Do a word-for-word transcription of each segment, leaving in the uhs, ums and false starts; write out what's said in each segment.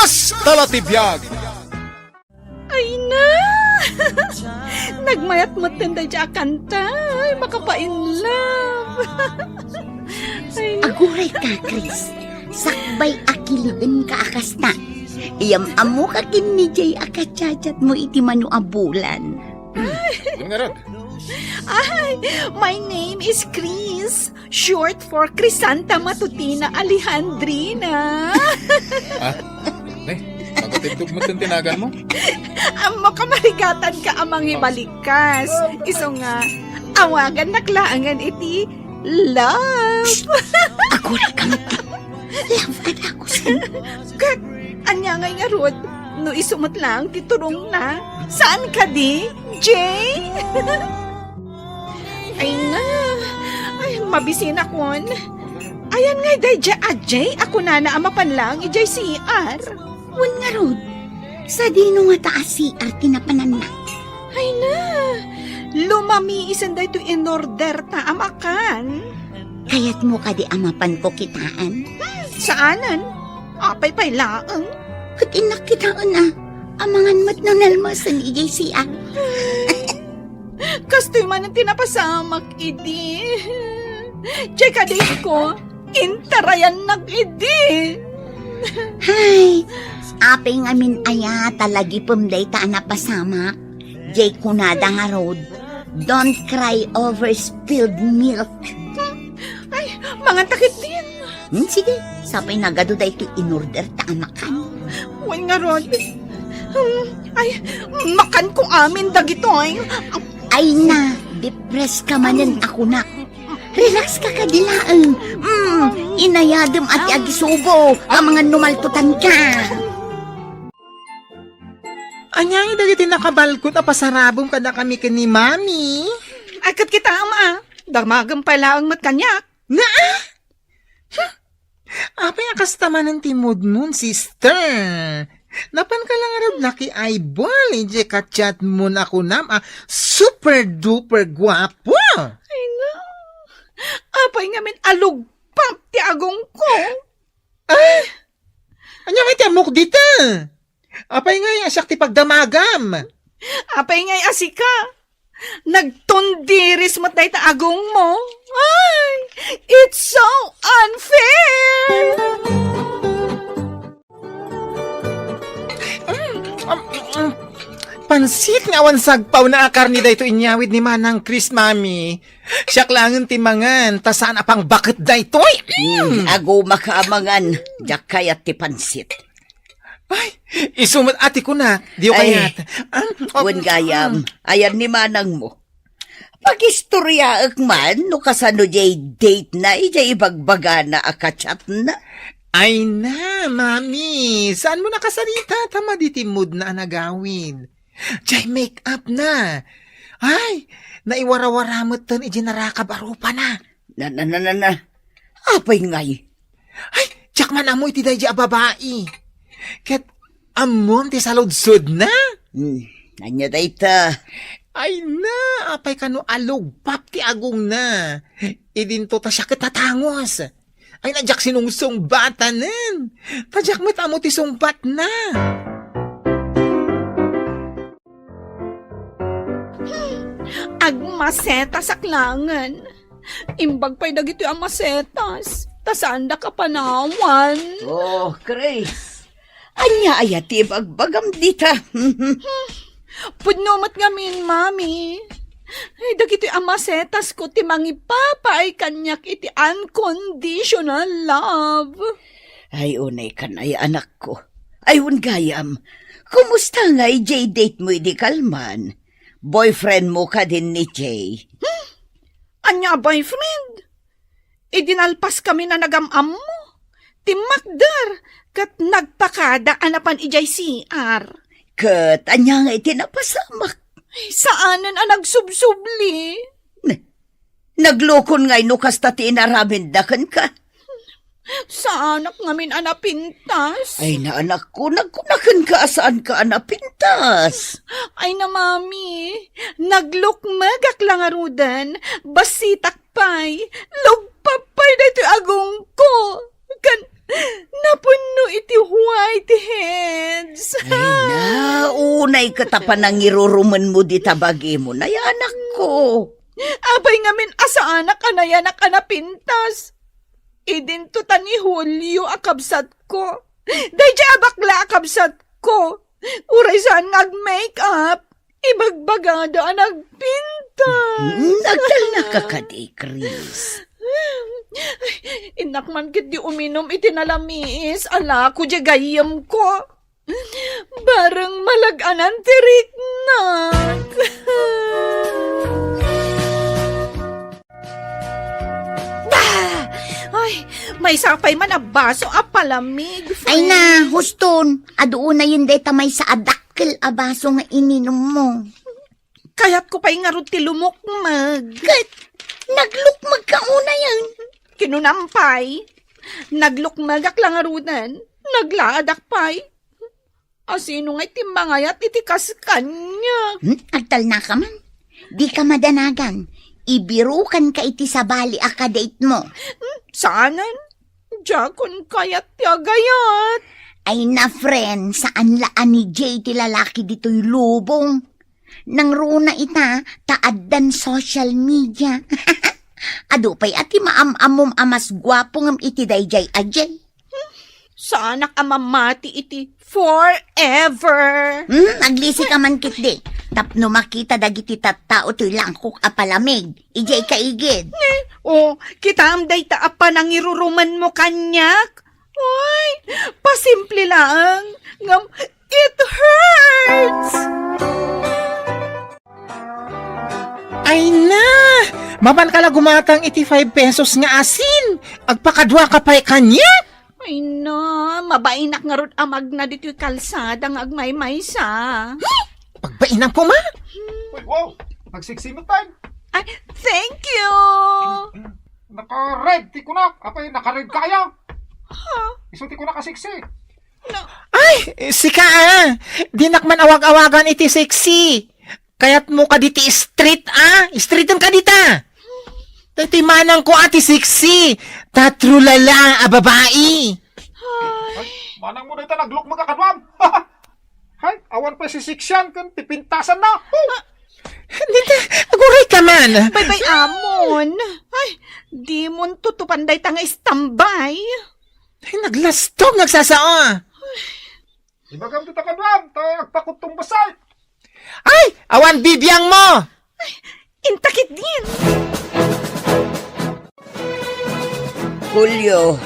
Hasta la ti biag! Ay na! Nagmayat met ten daydi a kanta. Ay, makapa-in love. Ay na. Aguray ka, Chris. Sakbay a kiligen ka a kasta. Iyam-ammo ka ken ni Jay a kachat-chat mo iti mano a bulan. Ay. Ngarag. Ay, my name is Chris. Short for Crisanta Matutina Alejandrina. Ah, ne, magatibdog met ti nagan mo? Ammo ka marigatan ka a mangibalikas. Isu nga, awagannak laengen iti love. Aguray ka met. Love and ako sen. Ket, ania ngay ngarud, no isu met laeng ti turongna? Saan kadi, Jay? Ay na. Ay, mabisinakon. Ayan ngay daydiay a Jay a kunana a mapan laeng idiay C R. Wen ngarud, sadino ngata a C R ti napananna? Ay na. Lumamisen daytoy in-order ta a makan. Kayatmo kadi a mapanko kitaen? Hmm, saanen. Apay pay laeng? Ket innak kitaen a, amangan met no nalmesen idiay C R. Kastoy manen ti napasamak idi. Jay kadi ko, intarayannak idi. Hay, apay ngamin aya ta lagipem dayta a napasamak? Jay kunada ngarud, "Don't cry over spilled milk." Ay, mangantak idin. Hmm, sige, sapay nagadu daytoy in-order ta a makan. Wen ngarud. Hmm, ay, makanko amin dagitoy. Ay na, depress ka manen a kunak. Relax ka kadi laeng. Hmm, inayadem a ti agisubo, amangan no maltutan ka. Ania ngay dagiti nakabalkot a pasarabem kadakami ken ni Mami? Ay, ket kitaem a, damagem pay laeng met kaniak. Naa? Huh? Apay a kasta manen ti moodmon, sister? Napanka la ngarud nakiaybal idiay kachatmon a kunam a super duper guapo? Ay, no. Apay ngamin a lugpap ti agongko? Ah! Ania ngay ti ammok dita? Apay ngay a siak ti pagdamagam? Apay ngay a sika? Nagtundiris met dayta agongmo. Ay, it's so unfair! Mm, um, mm, pansit nga awan sagpawna a karne daytoy inyawid ni Manang Chris, Mami. Siak laengen ti mangan, ta saan a pangbaket daytoy. Mm. Mm, agumaka a mangan, diak kayat ti pansit. Ay, isu met a ti kunak, diyo kayat. Ah, ah, wen gayam, mm. Ayan ni manangmo. Pagistoriaek man no kasano diay date na idiay ibagbagana a kachatna. Ay na, Mami, saanmo nakasarita ta madi ti moodna a nagawid? Diay make-up na. Ay, naiwarawara metten idiay narakab a rupana. Na, na, na, na, na. Apay ngay? Ay, diak man ammo iti daydi a babai. Ket ammom ti saludsodna? Hmm, ania dayta? Ay na, apay kano a lugpap ti agongna. Idinto ta siak ket tatangos. Ay na, diak sinungsungbatanen. Ta diak met ammo ti sungbatna. Hmm, agmasetasak laengen. Imbag pay dagitoy a masetas, ta saandak a panawan. Oh, Chris. Ania aya ti ibagbagam dita? Pudno met ngamin, Mami. Ay, dagitoy a masetasko ti mangipapaay kaniak iti unconditional love. Ay, unay kan ay, anakko. Ay, wen gayam, kumusta ngay diay date mo idi kalman? Boyfriend mo kadin ni Jay? Hmm? Ania a boyfriend? Idi nalpaskami a nagam-ammo, timmakder ket nagpakada a napan idiay C R. Ket ania ngay ti napasamak? Ay, saanen a nagsubsubli. Ne, naglukon ngay no kasta ti inaramidna kenka? Saanak ngamin a napintas. Ay, na, anakko, nagkunakenka a saanka a napintas. Ay na, Mami, naglukmegak la ngaruden, bassitak pay, lugpap pay daytoy agongko. Ken, Napunno iti whiteheads. Ay na, unay ket a panangirurumenmo dita bagimo, nayanakko. Apay ngamin a saanak a nayanak a napintas? Idinto ta ni Julio a kabsatko. Daydiay a bakla a kabsatko. Uray saan nga ag-makeup, ibagbagada a nagpintas. Hmm, agtalnaka kadi, Chris. Ay, innak man ketdi uminum iti nalamiis a lako diay gayyemko. Bareng malag-anan ti riknak. Bah! Ay, maysa pay man a baso a palamig, Ay na, friend. Huston, adu unayen dayta maysa a dakkel a baso nga ininummo. Kayatko pay ngarud ti lumukmeg. Ket, naglukmeg ka unayen. Kinunam pay, naglukmegak la ngaruden, naglaadak pay. Asino ngay ti mangayat iti kas kaniak? Hmm? Agtalnaka man. Dika madanagan. Ibirukanka iti sabali a kadate mo. Hmm? Saanen? Diakon kayat ti agayat. Ay na, friend, saan la a ni Jay ti lalaki ditoy lubong. Nangruna ita, ta addan social media. Adu pay a ti maam-ammom a mas guapo ngem iti daydiay a Jay. Saanak a mamati iti forever. Hmm, aglisi ka man ketdi. Tapno makita dagiti tattao toy langkok a palamig. Idiay kaigid. O, kitaem dayta a panangirurumenmo kaniak. Oy, pasimple laeng, ngem it hurts! Ay na! Mapanka la gumatang iti five pesos nga asin! Agpakaduaka pay kaniak! Ay na, mabainak ngarud a magna ditoy kalsada nga agmaymaysa. Pagbainam koma? Uy, wow! Nagseksi met pay! Ay, thank you! Naka-red ti kunak! Apay, naka-red ka aya? Ha? Isu ti kunak a seksi! Na- Ay, sika, ah! Dinak man awag-awagan iti seksi! Kayatmo kadi ti street, ah? Streeten kadi ta! Daytoy manangko a ti seksi! Ta trulala a babai! Ay, manangmo dayta naglukmeg a kaduam! Hay, awan pay siseksian ken pipintasanna! Dita, aguray ka man! Baybay-amon! Ay, dimon tutupan dayta nga istambay! Ay, naglastog, nagsasao! Ibagam dita kaduam, ta agpakuttong basay. Ay, awan bibiangmo! Inta ketdin! Julio,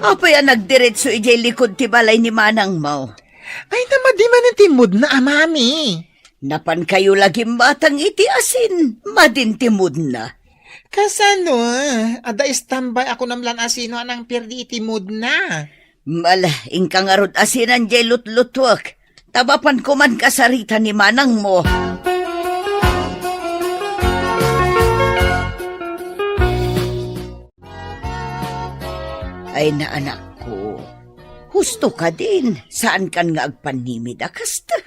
apay a nagdiretso idiay likod ti balay ni manangmo? Ay, namadi manen ti moodna a mami. Napankayo la gimmatang iti asin, madin ti moodna. Kasano? Adda istambay a kunam lan asino a nangperdi iti moodna. Mala, inka ngarud asinan diay lutlutuek. Ta mapanko man kasarita ni manangmo. Ay, naanakko. Husto kadin, saankan nga agpannimid a kasta.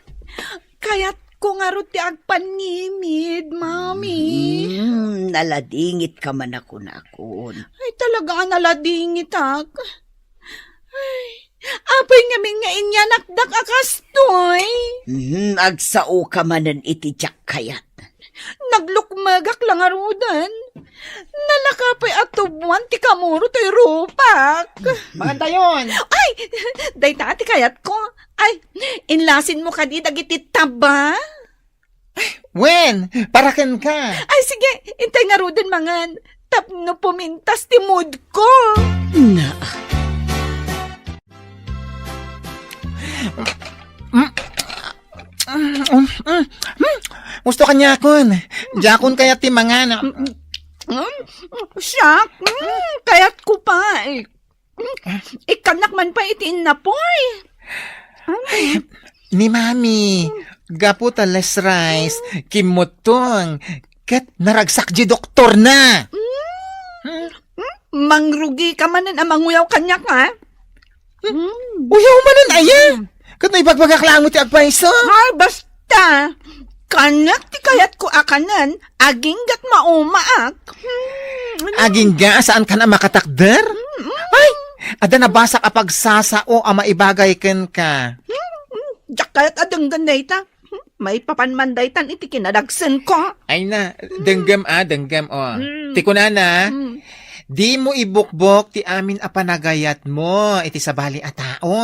Kayatko ngarud ti agpannimid, Mami. Hmm, naladingit ka man a kunakon. Ay, talaga a naladingitak. Ay, apay ngamin nga inyanakdak a kastoy? Hmm, agsao ka manen iti diak kayat. Naglukmegak la ngaruden. Nalaka pay a tubuan ti kamuro toy rupak. Mangan dayon. Ay, dayta ti kayatko. Ay, inlasinmo kadi dagiti taba? Wen, para kenka. Ay, sige, intay ngaruden mangan. Tapno pumintas ti mood ko. Na. Mm, mm, mm, mm. Gusto kaniakon. Diakon kayat ti mangan. Mm, mm, mm. Siak, mm, kayatko pay. Mm, ikkannak man pay iti innapoy. Mm. Ni Mami, gapu ta less rice, kimmutong, ket naragsak di doktorna. Mm. Mm, mangrugi ka manen a manguyaw kaniak, ha? Mm. Uyaw manen aya? Mm. Ket no ibagbagak laeng ti agpayso? Ay, basta. Kaniak ti kayatko a kanen, agingga't maumaak. Mm. Agingga a saankan a makatakder? Mm. Ay, Adda nabasak a pagsasao a maibagay kenka. Hmm, hmm, diak kayat a denggen dayta. Hmm, maipapan man daytan iti kinadagsenko. Ay na, denggem a, denggem, o. Hmm. Ti kunana, Hmm. "Dimo ibukbok ti amin a panagayatmo iti sabali a tao.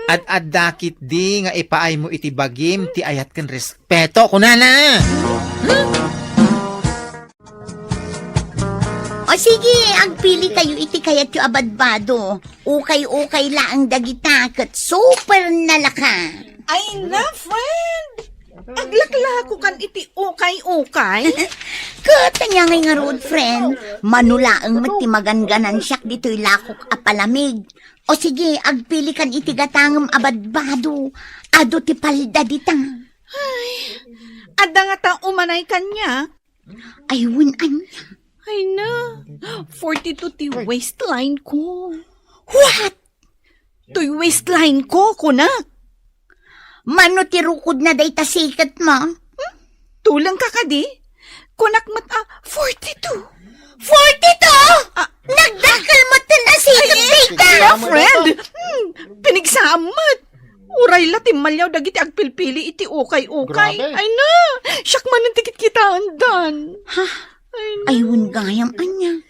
Ad-adda ketdi nga ipaaymo iti bagim ti ayat ken respeto," kunana. O sige, agpilikayo iti kayatyo a badbado. Ukay-ukay laeng dagita ket super nalaka. Ay na, friend! Aglaklakokan iti ukay-ukay? Ket ania ngay ngarud, friend? Mano laeng met ti maganganan siak ditoy lakok a palamig. O sige, agpilikan iti gatangem a badbado. Adu ti palda dita. Ay, adda ngata umanay kaniak? Ay, wen ania? Ay na, forty-two ti waistline ko. What? Toy waistline ko, kunak. Mano ti rukodna dayta siketmo? Hmm? Tulengka kadi? Kunak met a forty-two. Forty-two? Ah. Nagdakkel met ten a siket dayta. Ay, friend. Hmm, pinigsaam met. Uray la timmaliaw dagiti agpilpili iti ukay-ukay. Grabe. Ay na, siak manen ti kitkitaendan. Ha? Ay na. Ay, wen gayam ania.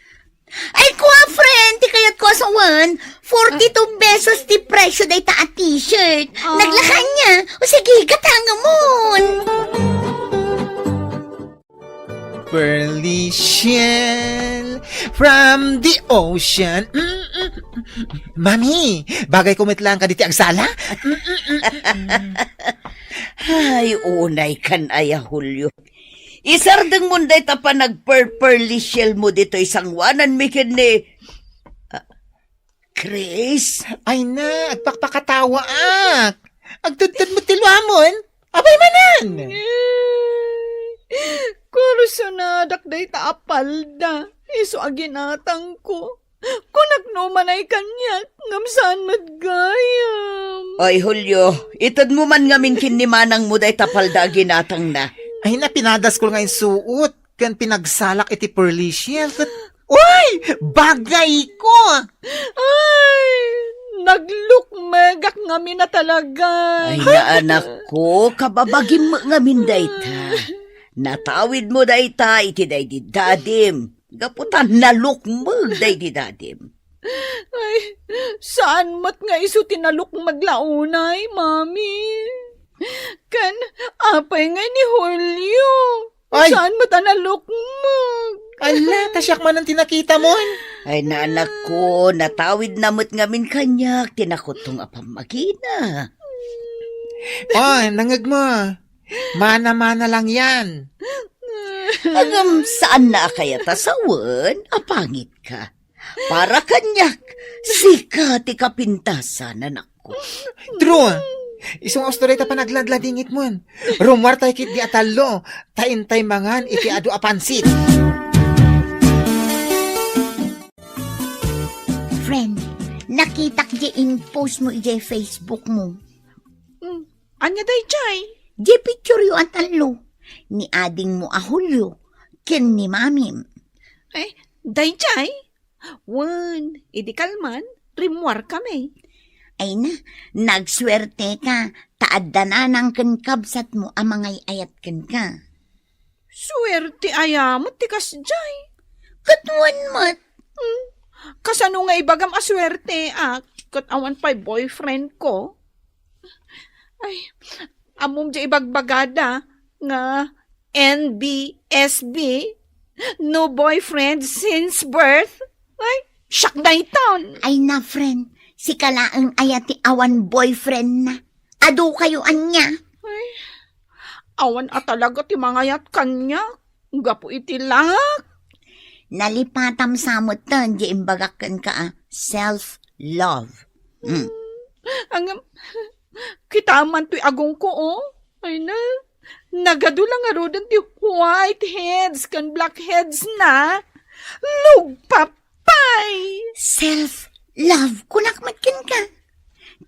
Ay, kua, friend, ti kayatko a sawen, forty-two pesos ti presyo dayta a t-shirt. Ah. Naglaka ania? O sige, gatangemon. Pearly shell from the ocean. Mm, mm, mm. Mami, bagay ko met laeng kaditi agsala. Mm, mm, mm, mm. Ay, unay kan aya, Julio. Isardengmon dayta panagperperly shell mo ditoy sangoananmi ken ni, ah, Chris? Ay na, agpakpakatawaak. Agtedted met ti luamon. Abay manen! Kursonadak dayta a palda. Isu a ginatangko. Kunak no umanay kaniak, ngem saan met gayam. Ay, Julio, itedmo man ngamin ken ni manangmo dayta palda a ginatangna. Ay na, pinadaskol nga insuot ken pinagsalak iti perlisian ket, uy! Bagayko! Ay, naglukmegak ngamin a talaga. Ay, na anakko, kababagim met ngamin dayta. Natawidmo dayta iti daydi dadim. Gapu ta nalukmeg daydi dadim. Ay, saan met nga isu ti nalukmeg la unay, Mami? Ken apay ngay ni Julio? Ay! Saan met a nalukmeg? Ala, ta siak manen ti nakitamon. Ay, na anakko, natawidna met ngamin kaniak ti nakutong a pammagina. Oh, nangegmo. Mana-mana lang yan. Agam, saan na a kayat a sawen a pangit ka? Para kaniak, sika ti kapintasan, anakko. True. Isu nga usto dayta panagladladingitmon. Rummuartay ketdi a tallo, ta intay mangan iti adu a pansit. Friend, nakitak di in-post mo ijay Facebook mo. Hmm. Ania dayjay? Di picture yo a tallo. Ni adingmo a Julio, ken ni mamim. Eh, dayjay? Wen, idi kalman, rimmuar kami. Ay na, nagsuerte ka, ta adda nanang ken kabsat mo a mangay-ayat kenka. Suerte aya met ti kasjay. Ket wen met. Hmm, kasano nga ibagam a suerteak ket awan pay boyfriend ko? Ay, ammom di ibagbagada nga N B S B? No boyfriend since birth? Ay, siak daytan. Ay na, friend, sika laeng aya ti awan boyfriend na. Adu kayo ania? Ay, awan a talaga ti mangayat kaniak gapu iti langak. Nalipatam sa metten di imbagak kenka a self-love. Mm. Ang, kita man to'y agongko, oh. Ay na, nagadu la ngaruden ti whiteheads ken blackheads na. Lugpapay! Self-love, kunak met kenka.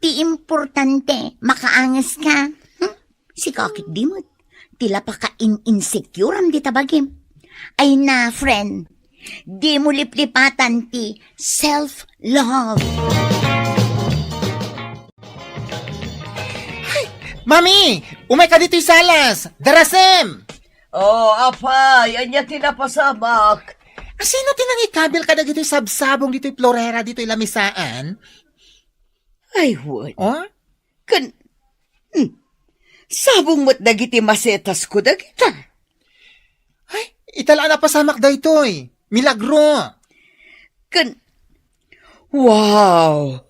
Ti importante, makaanges ka. Hmm? Sika ket di met. Ti lapaka in-insecuream dita bagim. Ay na, friend, di mo liplipatan ti self Love. Ay, Mami! Umayka ditoy salas! Darasem! Oh, apay, ania ti napasamak? Asino ti nangikabil kadagitoy sabsabong ditoy florera ditoy lamisaan? Ay, wen. Oh? Ken, hmm, sabong met dagiti masetas ko dagita. Ay, ita la a napasamak daytoy. Milagro. Ken, wow!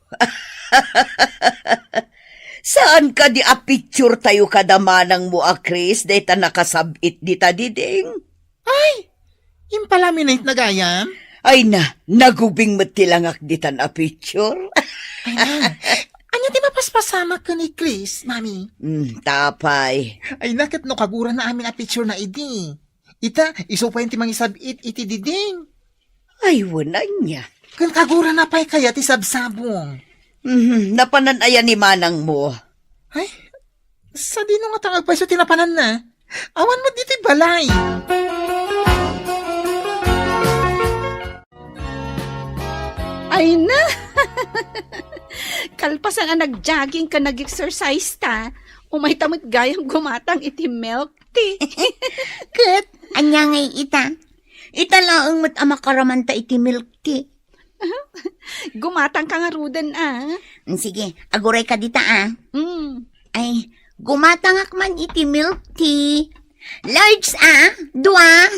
Saan kadi a picture tayo kada manang mo a Chris, dayta nakasab-it dita diding? Ay, impalaminate na gayam? Ay na, nagubing met ti langak ditan a picture. Ay na, anya ti mapaspasamak ken ni Chris, Mami? Hmm, tapay. Ay na, ket no kagura na amin a picture na idi. Ita, isu pay ti mangisab-it iti diding. Ay, wen ania. Ken kagura na pay kaya ti sabsabong. Mhm, napanan aya ni manang mo? Ay, sadino nga tangag pay so ti napananna? Awan met ditoy balay. Ay na! Kalpasan a nag-jogging ken nag-exercise ta, umayta met gayam gumatang iti milk tea. Ket, ania ngay ita? Ita laeng met a makaramanta iti milk tea. Gumatang ka ngaruden, a. Mm, sige, aguray ka dita, a. Mm. Ay, gumatangak man iti milk tea. Large, a, dua.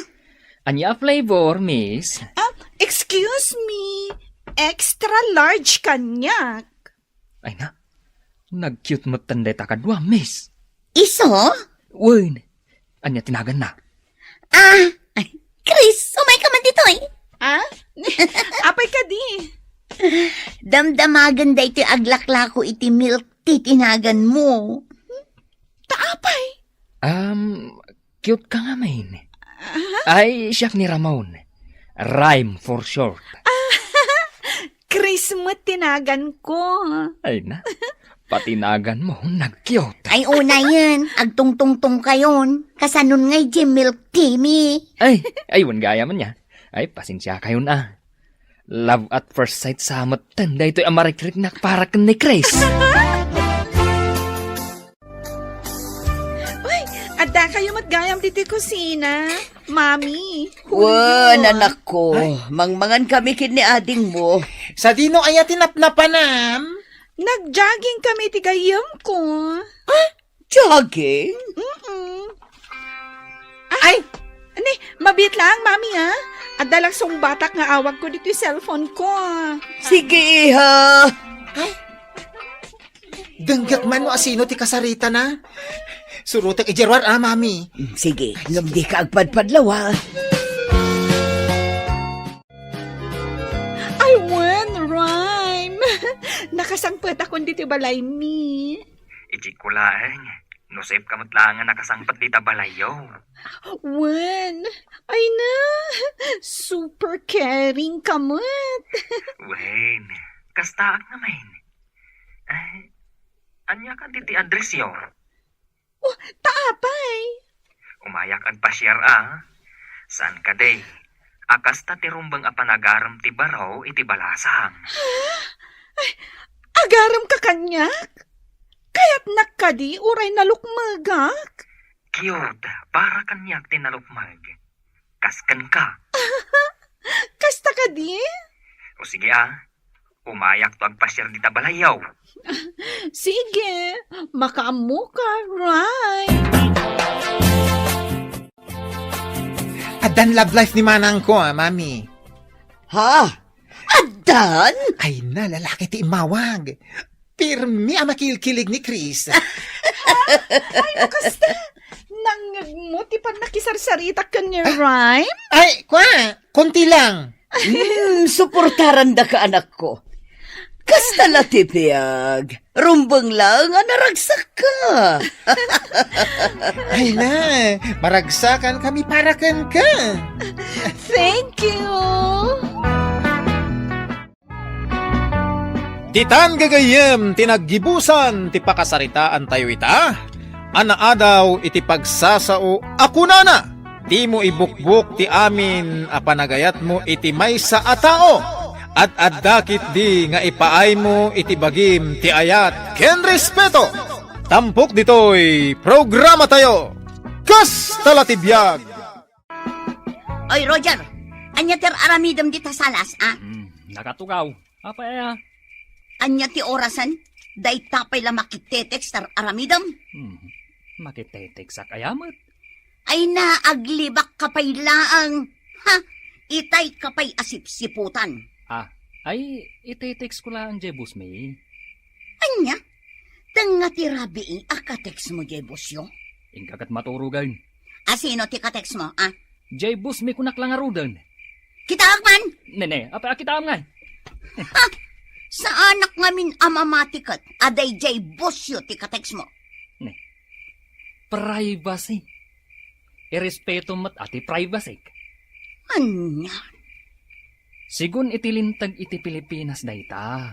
Ania a flavor, miss? Ah, excuse me. Extra large kaniak. Ay na, nag-cute metten dayta kadua, miss. Isu? Wen, ania ti naganna? Ah, ay, Chris, umayka man ditoy. Ah? Apay kadi? Damdamagen daytoy aglaklako iti milk tea ti naganmo. Ta apay? Um, cute ka ngamin. Aha. Ay, siak ni Ramon. Rhyme for short. Chris met ti naganko. Ay na, pati naganmo, nag-cute. Ay, unayen, agtungtungtong kayon. Kasanon ngay di milk tea mi? Ay, ay, wen gayam ania. Ay, pasensia kayon, a. Love at first sight sa metten daytoy a marikriknak para ken ni Chris. Uy, adda kayo met gayam ditoy kusina, Mami. Wen, Julio. Anakko, ay, mangmangan kami ken ni adingmo. Sadino aya ti napnapanam? Nag-jogging kami ti gayyemko. Ah, jogging? Mm-mm. Ah, ay! Ani, mabiit lang, Mami, ha? Adda lang sungbatak nga awagko ditoy cellphone ko, a. Sige, iha. Ay! Dengget man no asino ti kasaritana. Surotek idiay ruar, a, Mami. Mm, sige, ngem dika agpadpadlaw, a. Ay, wen, Rhyme. Nakasangpetakon ditoy balaymi. Idiay ko laeng, no saipka met laeng a nakasangpet dita balayyo. Wen, ay na, super caring ka met. Wen, kastaak ngamin. Ay, ania kadi ti addressyo? Oh, ta apay? Umayak agpasiar, a. Saan kadi a kasta ti rumbeng a panagarem ti baro iti balasang? Ha? Ay, agarem ka kaniak? Kayatnak kadi uray nalukmegak? Cute, para kaniak ti nalukmeg. Kas kenka. Kasta kadi? O sige, a. Umayakto agpasiar dita balayyo. Sige, makaammoka, Rhyme. Addan love life ni manangko, a, Mami. Ha? Addan? Ay na, lalaki ti immawag. Pirmi a makilkilig ni Chris. Ay, no kasta, nangngegmo ti pannakisarsaritak ken ni Rhyme? Ay, kua, konti lang. Hmm, suportarandaka, anakko. Kasta la ti biag. Rumbeng laeng a naragsakka. Ay na, maragsakan kami para kenka. Thank you. Ditan gagayyem ti naggibusan ti pakasaritaantayo ita, a naadaw iti pagsasao a kunana, "Dimo ibukbok ti amin a panagayatmo iti maysa a tao." Ad-adda ketdi nga ipaaymo iti bagim ti ayat ken respeto. Tampok ditoy programatayo, Kasta la ti biag. Oy, Roger, ania ti aramidem dita salas, a? Hmm, nakatugaw. Apay aya? Ania ti orasen? Dayta pay la makitetext ti aramidem? Hmm, makitetext-ak aya met? Ay na, aglibak ka pay laeng. Ha? Itay ka pay a sipsiputan. Ah, ay, itetext ko laeng jay boss mi. Ania? Tengnga ti rabii a katext mo jay boss yo? Inka ket maturogen. A sino ti katext mo, a? Jay boss mi kunak la ngaruden. Kitaak man? Nene, apay a kitaam ngay? Ha? Saanak ngamin a mamati ket a dayjay boss yo ti katext mo. Ne. Privacy. Irespetom met a ti privacy. Ania? Sigun iti linteg iti Pilipinas dayta,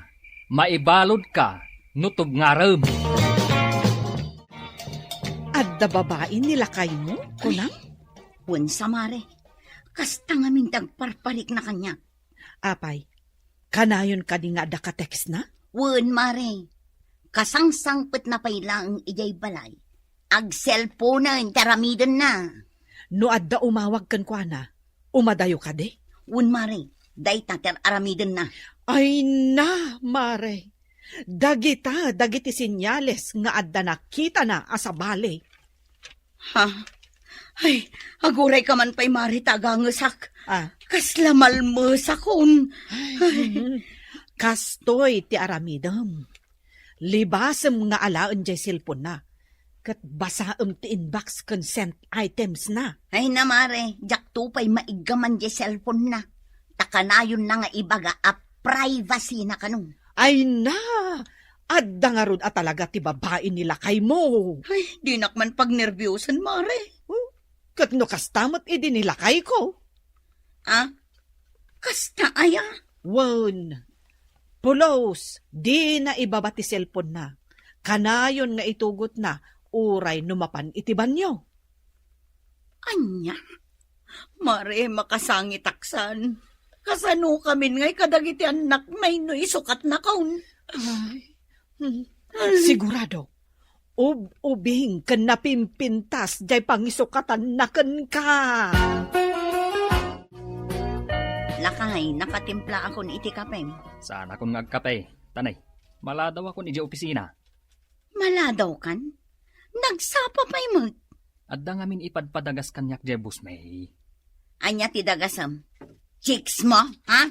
maibaludka no tubngarem. Adda babai ni lakaymo, kunam? Wen sa, mare. Kasta ngamin ti agparparikna kaniak. Apay, kanayon kadi nga adda ka-textna? Wen, mare. Kasangsangpetna pay laeng idiay balay. Agselponen ti aramidenna. No adda umawag kenkuana, umadayo kadi? Wen, mare. Dayta ti aramidenna. Ay na, mare. Dagita dagiti senyales nga adda nakitana a sabali. Ha? Ay, aguray ka man pay, mare, ta agangesak. Ah. Kasla malmesakon. Ay, mhm. Kastoy ti aramidem. Libasem nga alaen jay cellphone-na, ket basaem ti inbox ken sent items-na. Ay na, mare, diakto pay maiggaman jay cellphone-na. Ta kanayonna nga ibaga a privacy-na kano. Ay na! Adda ngarud a talaga ti babai ni lakaymo. Ay, dinak man pagnerbiosen, mare. Oh, ket no kasta met idi ni lakayko? Ah? Kasta aya? Wen, pulos, dina ibaba ti cellphone-na. Kanayon nga itugotna, uray no mapan iti banio. Ania? Mare, makasangitaksan. Kasano kamin ngay kadagiti annakna no isukatnakon? Ay. Hmm. Sigurado, ub-ubing ken napimpintas jay pangisukatanna kenka. Lakay, nakatimplaakon iti kapem. Saanakon nga agkape, tanay. Maladawakon idiay opisina. Maladawkan? Nagsapa pay met. Adda ngamin ipadpadagas kaniak jay boss mi. Ania ti dagasem? Chicks mo, ha?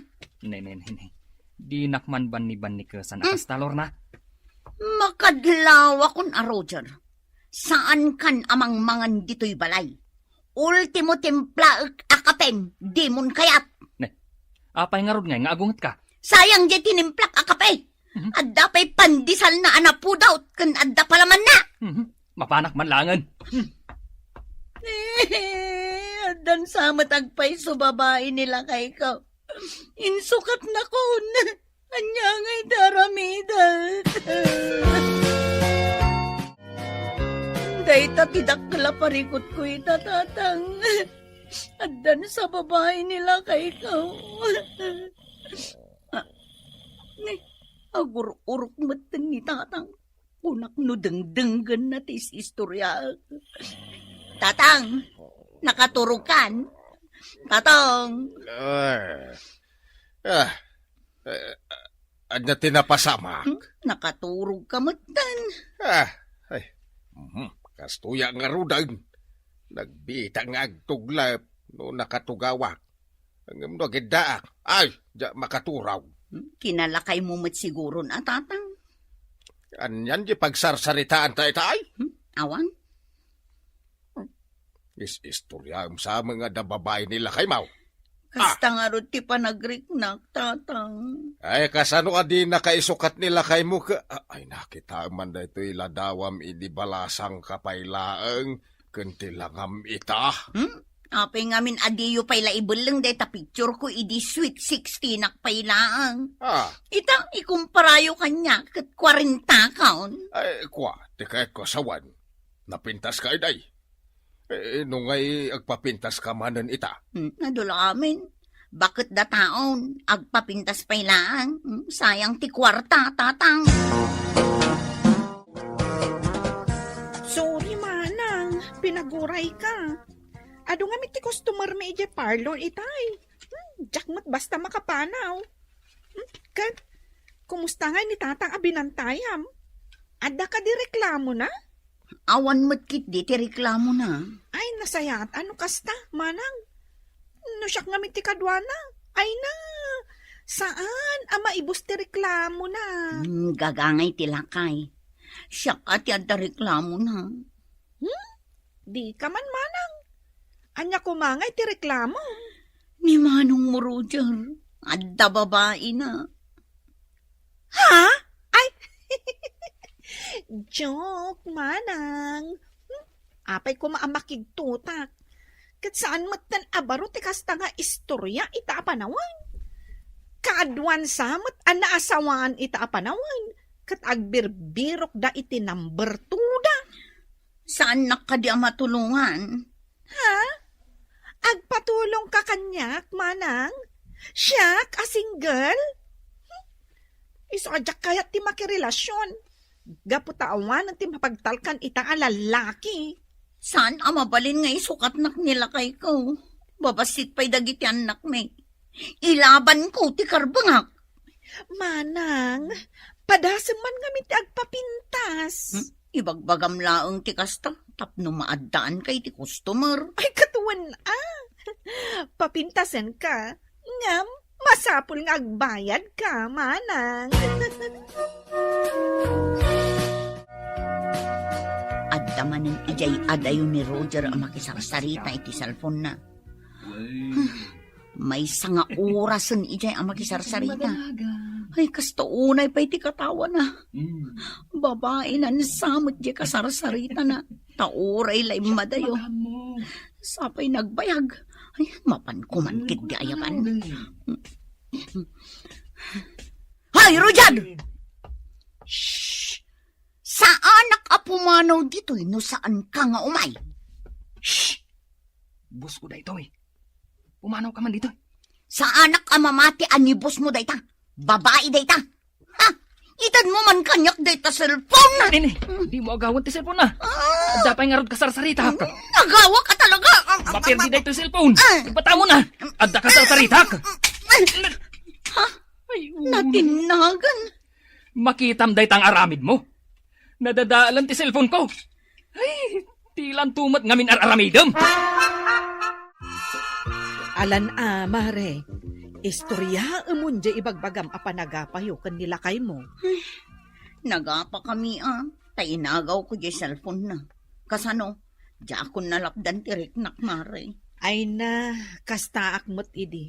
Ne, ne, ne, ne. Dinak man banni-bannikesan a Hmm. kasta, Lorna. Makadlawakon a, Roger. Saankan a mangmangan ditoy balay. Ultimo timplaek a kapem, dimon kayat. Ne, apay ngarud ngay nga agungetka? Sayang jay tinimplak a kape. Mhm. Adda pay pandisalna a napudot ken adda palamanna. Mhm. Mapanak man laengen. Addan sa met agpayso babai ni lakayko. Insukatnakon. Ania ngay ti aramidek? Dayta ti dakkel a parikutko ita, tatang. Addan sa babai ni lakayko. Ah, ni, agur-urok metten ni tatang. Kunak no dengdenggenna ti is-istoryaek. Tatang, nakaturogkan? Tatang. Ah, ah, eh, ania ti napasamak? Hmm? Nakaturogka metten. Ah, ay. Mhm, kastoy a ngaruden. Nagbita nga agtuglep no nakatugawak. Ngem no agiddaak, ay, diak makaturog. Hmm, kinalakaymo met siguron a, tatang. Anian di pagsarsaritaanta ita, ay? Hmm, awan. Is-istoryaem sa met nga adda babai ni lakaymo. Kasta Ah. ngarud ti panagriknak, tatang. Ay, kasano a dinaka isukat ni lakaymo ke-, a-, ay, nakitaem man daytoy ladawam idi balasangka pay laeng ken ti langam ita. Hmm? Apay ngamin a diyo pay la ibelleng dayta picture ko idi sweet sixteen-ak pay laeng. Ah. Ita, ikumparayo kaniak ket kwarenta kaon. Ay, kua, ti kayatko a sawen. Napintaska, iday. Eh, no ngay agpapintaska manen ita? Hmm, adu la amin. Baket da taon, agpapintas pay laeng. Hmm, sayang ti kuarta, tatang. Sorry, manang. Pinaguray ka. Adu ngamin ti customer mi idiay parlor itay. Hmm, diak met basta makapanaw. Hmm, ket, kumusta ngay ni tatang a binantayam? Adda kadi reklamona? Awan met ketdi ti reklamona. Ay, nasayaat a no kasta, manang. No siak ngamin ti kaduana, ay na, saan a maibus ti reklamona. Hmm, gagangay ti lakay. Siak a ti adda reklamona. Hmm? Di ka man, manang. Ania koma ngay ti reklamo? Ni manongmo, Roger. Adda babaina. Ha? Ay! Joke, manang. Hmm? Apay koma a makigtutak. Ket saan metten a baro ti kasta nga istorya ita a panawen. Kaaduan sa met a naasawaan ita a panawen, ket agbirbirokda iti number two da. Saannak kadi a matulongan? Ha? Agpatulongka kaniak, manang? Siak a single? Hmm? Isu a diak kayat ti makirelasyon. Gapu ta awanen ti mapagtalkan ita a lallaki. Saan a mabalin nga isukatnak ni lakayko? Babassit pay dagiti annakmi. Ilabanko ti karbengak. Manang, padasem man ngamin ti agpapintas. Hmm? Ibagbagam laeng ti kasta, tapno maaddaanka iti customer. Ay, ket wen a. Papintasenka. Ngem, masapul nga agbayadka, manang. Adda manen idiay adayo ni Roger a makisarsarita iti cellphone-na. Maysa nga orasen idiay a makisarsarita. Ay, kasta unay pay ti katawana. Mm. Babaina sa met diay kasarsaritana. Ta uray la immadayo. Sapay nagbayag. Ay, mapanko man ketdi ayaban. Hoy, Roger! Shh! Saanak a pumanaw ditoy no saanka nga umay. Shh! Boss ko daytoy. Pumanaw ka man ditoy. Saanak a mamati a ni boss mo dayta. Babai dayta. Ha? Itedmo man kaniak dayta cellphone. Nini, dimo agawan ti cellphone-na. Ah! Adda pay ngarud kasarsaritak. Nagawak ka talaga. Mapirdi daytoy cellphone. Ah! Ibatamon na. Adda kasarsaritak. Ha? Ay, un- Natinnagan. Makitam dayta nga aramidmo. Nadadalan ti cellphone-ko. Ay, dilanto met ngamin ar-aramidem. Alan a, mare. Istoryaemon diay ibagbagam a panagapayo ken ni lakaymo. Nagapakami a, ta inagawko diay cellphone-na. Kasano? Diakon nalapdan ti riknak, mare. Ay na, kastaak met idi.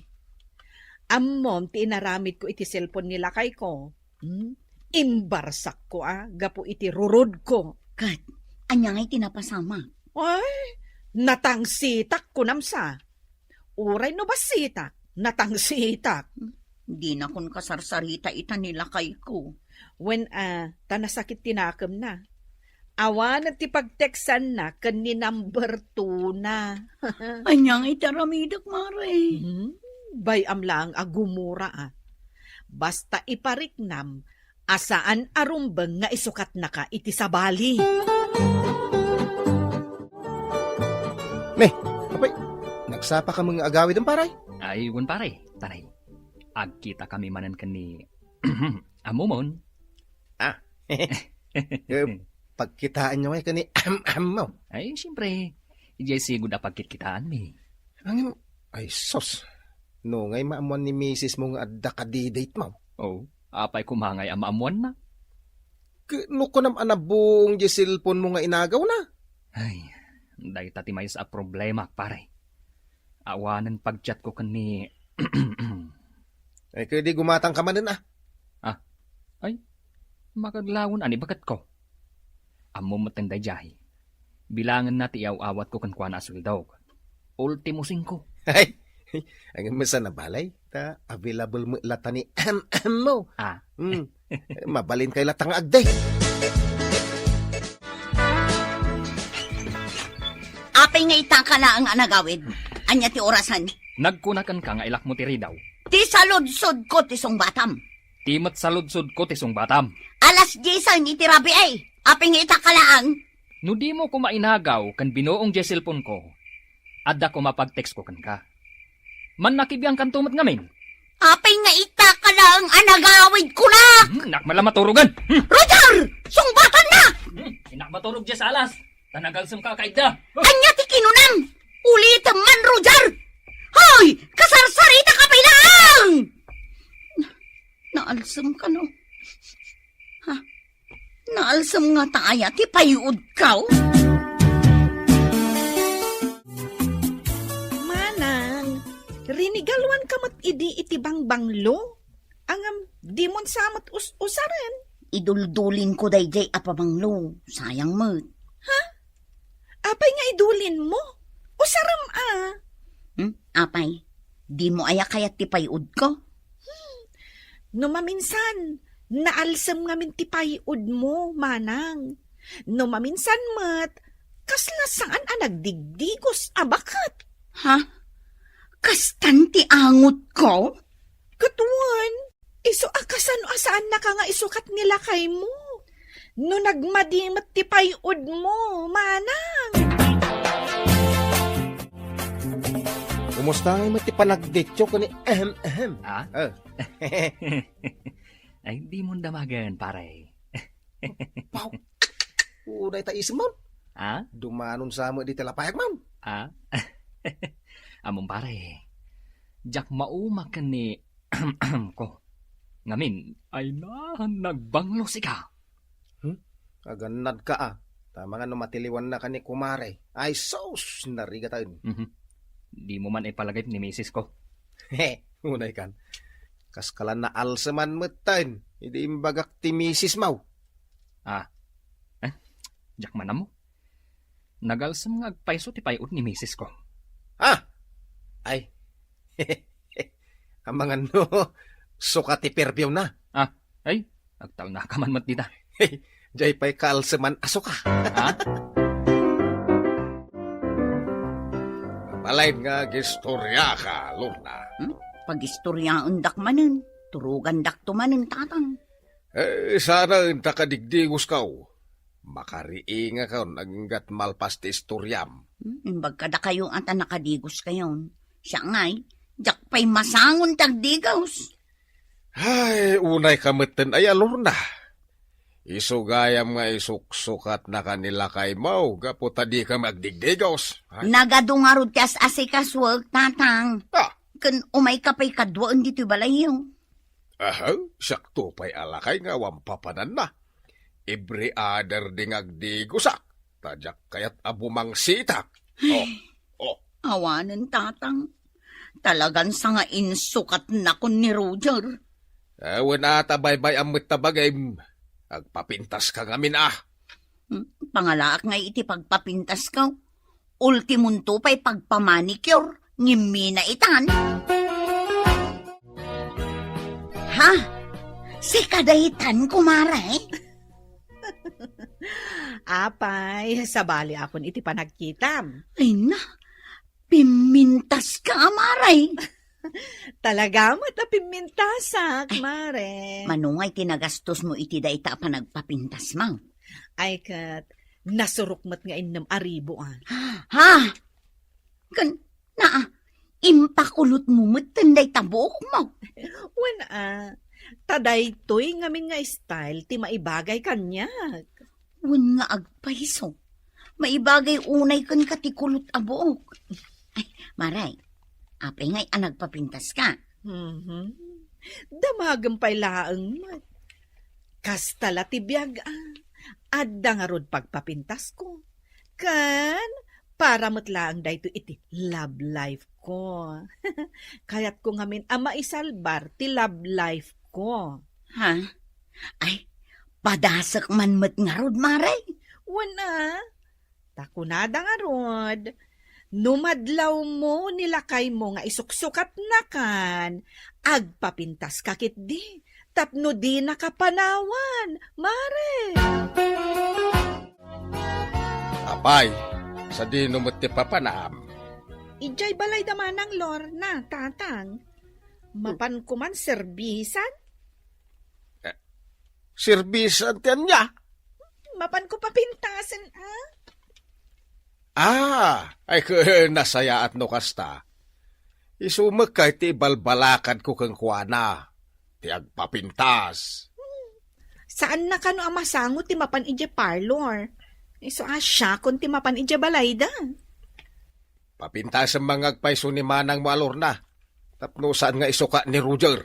Ammom ti inaramidko iti cellphone ni lakayko. Hmm? Imbarsakko a gapu iti rurodko. Ket, ania ngay ti napasamak? Ay, natangsitak, kunam sa. Uray no bassitak, natangsitak. Dinakon kasarsarita ita ni lakayko. Wen a, ta nasakit ti nakemna. Awanen ti pagteksanna ken ni number two-na. Ania ngay ti aramidek, mare? Hmm, bay-am laeng a gumura a. Basta ipariknam a saan a rumbeng nga isukatnaka iti sabali. Ne, apay, nagsapa ka met nga agawidem, pare? Ay, wen, pare, taray. Agkita kami manen ken ni Ammomon. Ah. Eh, pagkitaenyo ngay ken ni Am-, Ammo? Ay, siyempre. Idiay sigud a pagkitkitaanmi. Ngem, ay sus. No ngay maammuan ni misismo nga adda kadi-date-mo? Oh, apay koma ngay a maammuanna? Ket no kunam a nabuong diay cellphone-mo nga inagawna? Ay, dayta ti maysa a problema, pare. Awanen pag-chat-ko ken ni Ay, ket di gumatangka manen a. Ah, ay, makaglawen a ni baketko. Ammom metten daydiay. Bilangenna ti iaw-awatko kenkuana a sueldok. Ultimo singko. Ay, ay, ang masa na balay, ta available met latta ni Am-, Ammo. Ah. Hmm. Mabalin kay latta nga agdayag. Apay nga itaka laeng a nagawid? Ania ti orasan? Nagkuna kenka nga ilakmo ti ridaw. Ti saludsodko ti sungbatam. Ti met saludsodko ti sungbatam. Alas diesen iti rabii. Apay nga ita ka laeng? No dimo koma inagaw ken binuong diay cellphoneko, adda koma pagtextko kenka. Mannakibiangkanto met ngamin. Apay nga ita ka laeng a nagawid kunak? Hmm, innak man la maturogen. Hmm. Roger! Sungbatanna! Hmm, innak maturog diay salas. Ta nagalsemka a kaidda. Ania ti kinunam? Ulitem man, Roger! Hoy! Kasarsaritak pay laeng! Na-, naalsemka, no? Ha? Naalsem ngata aya ti pay-udko? Manang, rinigaluanka met idi iti bangbanglo? Ngem, dimon sa met us-usaren? Iduldulinko daydiay a pabanglo. Sayang met. Ha? Apay nga idulinmo? Usarem a. Hmm? Apay, dimo aya kayat ti pay-udko? Hmm. No maminsan, naalsem ngamin ti pay-udmo, manang. No maminsan met, kasla saan a nagdigdigos a baket. Ha? Kastan ti angotko? Ket wen, isu a kasano a saannaka nga isukat ni lakaymo? No nagmadi met ti pay-udmo, manang. Kumusta ngay met ti panagdetyo ken ni ehem, ehem? Ah? Ah. Ay, dimon damagen, pare. Pau. Uray ta isemon. Ah? Dumanon sa met dita lapayagmon. Ah? Ammom, pare. Diak mauma ken ni ko. Ngamin, ay na, nagbanglo sika. Hmm? Agannadka a. Tama nga no matiliwannaka ni kumare. Ay, sus! Narigataen. Mhm. Dimo man ipalagip ni misis ko. He, unay kan. Kaskala naalseman metten. Idi imbagak ti misis mo. Ah. Eh, diak man ammo. Nagalsem nga agpayso ti pay-od ni misis ko. Ah! Ay. Amangan no, suka ti perfume na. Ah, ay, agtalnaka man met dita. Diay pay kaalseman a suka. Ha? Mabalin nga agistoriaka, Lorna. Hmm? Pagistoriaendak manen. Turogandakto manen, Tatang. Eh, saan ta kadigdigosko. Makariingakon aginggat malpas ti istoriam. Hmm, imbag kadakayo a ta nakadigoskayon. Siak ngay, diak pay masangon ti agdigos. Ay, unayka metten aya, Lorna. Isu gayam nga isuksukatnaka ni lakaymo gapu ta dika agdigdigos. Ay. Nagadu ngarud ti as-asikasuek, Tatang. Ah. Ken umayka pay kaduaen ditoy balayyo. Aha, siakto pay a lakay nga awan papananna. Every other day nga agdigosak, ta diak kayat a bumangsitak. Oh, oh. Awanen, Tatang. Talagan sa nga insukatnakon ni Roger. Eh, wen a ta baybay-am met ta bagim, agpapintaska ngamin a. Hmm, pangalaak ngay iti pagpapintasko. Ultimonto pay pagpamanicure, ngimmi na itan. Ha? Sika daytan, kumare? Apay, sabaliakon iti panagkitam. Ay na, pimmintaska, mare. Talaga met a pimmintasak, ay, mare. Mano ngay ti nagastosmo iti dayta a panagpapintasmo? Ay ket, nasurok met nga innem a ribu, a. Ha? Ken, naa, impakulotmo metten dayta buokmo? Wen a, ta daytoy ngamin nga style ti maibagay kaniak. Wen nga agpayso, maibagay unay kenka ti kulot a buok. Ay, mare, apay ngay a nagpapintaska? Mhm. Damagem pay laeng met. Kasta la ti biag a. Adda ngarud pagpapintasko. Ken para met laeng daytoy iti love life ko. Kayatko ngamin a maisalbar ti love life ko. Ha? Ay, padasek man met ngarud, mare? Wen a. Ta kunada ngarud, no madlawmo ni lakaymo nga isuksukatnakan, agpapintaska ketdi tapno dinaka panawan, mare. Apay, sadino met ti papanam? Idiay balayda manang Lorna, tatang. Mapanko man serbisan? Eh, serbisan ti ania? Mapanko papintasen, ah? Ah, ay, ke-, nasayaat no kasta. Isu met kay ti ibalbalakadko kenkuana, ti agpapintas. Saanna kano a masango ti mapan idiay parlor. Isu a siakon ti mapan idiay balayda. Papintasem man nga agpayso ni manangmo a Lorna, tapno saan nga isuka ni Roger.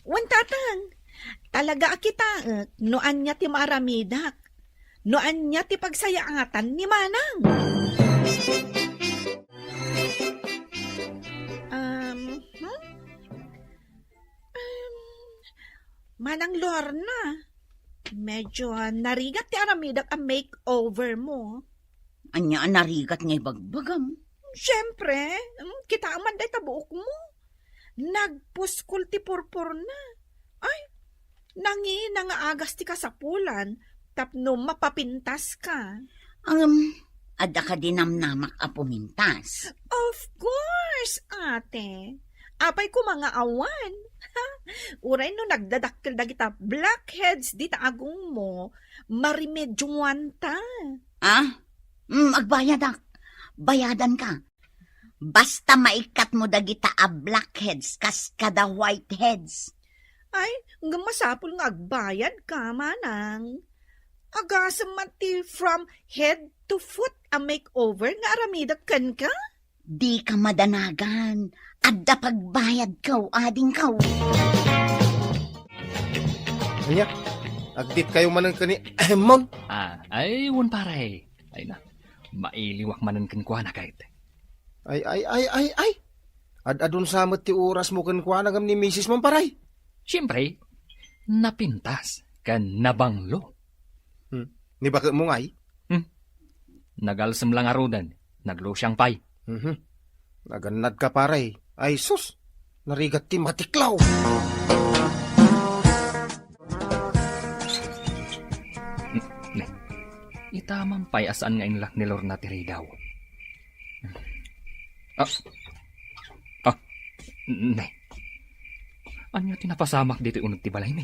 Wen, tatang, talaga a kitaek no ania ti maaramidak, no ania ti pagsayaatan ni manang. Um, hmm? Um, Manang Lorna, medyo narigat ti aramidak a makeover mo. Ania a narigat nga ibagbagam? Siyempre, mm, kitaem man dayta buokmo. Nagpuskol ti purpurna. Ay, nangina nga agas ti kasapulan tapno mapapintaska. Um, adda kadi namnamak a pumintas? Of course, ate. Apay koma nga awan? Uray no nagdadakkel dagita blackheads dita agongmo, maremedioanta. Ah? Mm, agbayadak. Bayadanka. Basta maikkatmo dagita a blackheads kas kada whiteheads. Ay, ngem masapul nga agbayadka, manang. Agasem man ti from head to foot a makeover nga aramidak kenka? Dika madanagan. Adda pagbayadko, adingko. Ania? Agditkayo manen ken ni Mon? Ah, ay, wen, pare. Ay na, mailiwak manen kenkuana, kayat. Ay, ay, ay, ay, ay. Ad-adun sa met ti orasmo kenkuana ngem ni misis mo, pare? Siyempre, napintas ken nabanglo. Hmm. Ni baketmo ngay? Hmm. Nagalsem la ngaruden, naglusiang pay. Mhm. Nagannadka, pare. Ay, sus! Narigat ti matiklaw! Ne, ita man pay a saan nga inlak ni Lorna ti ridaw. Ah. Ah. Ne. Ania ti napasamak ditoy uneg ti balaymi?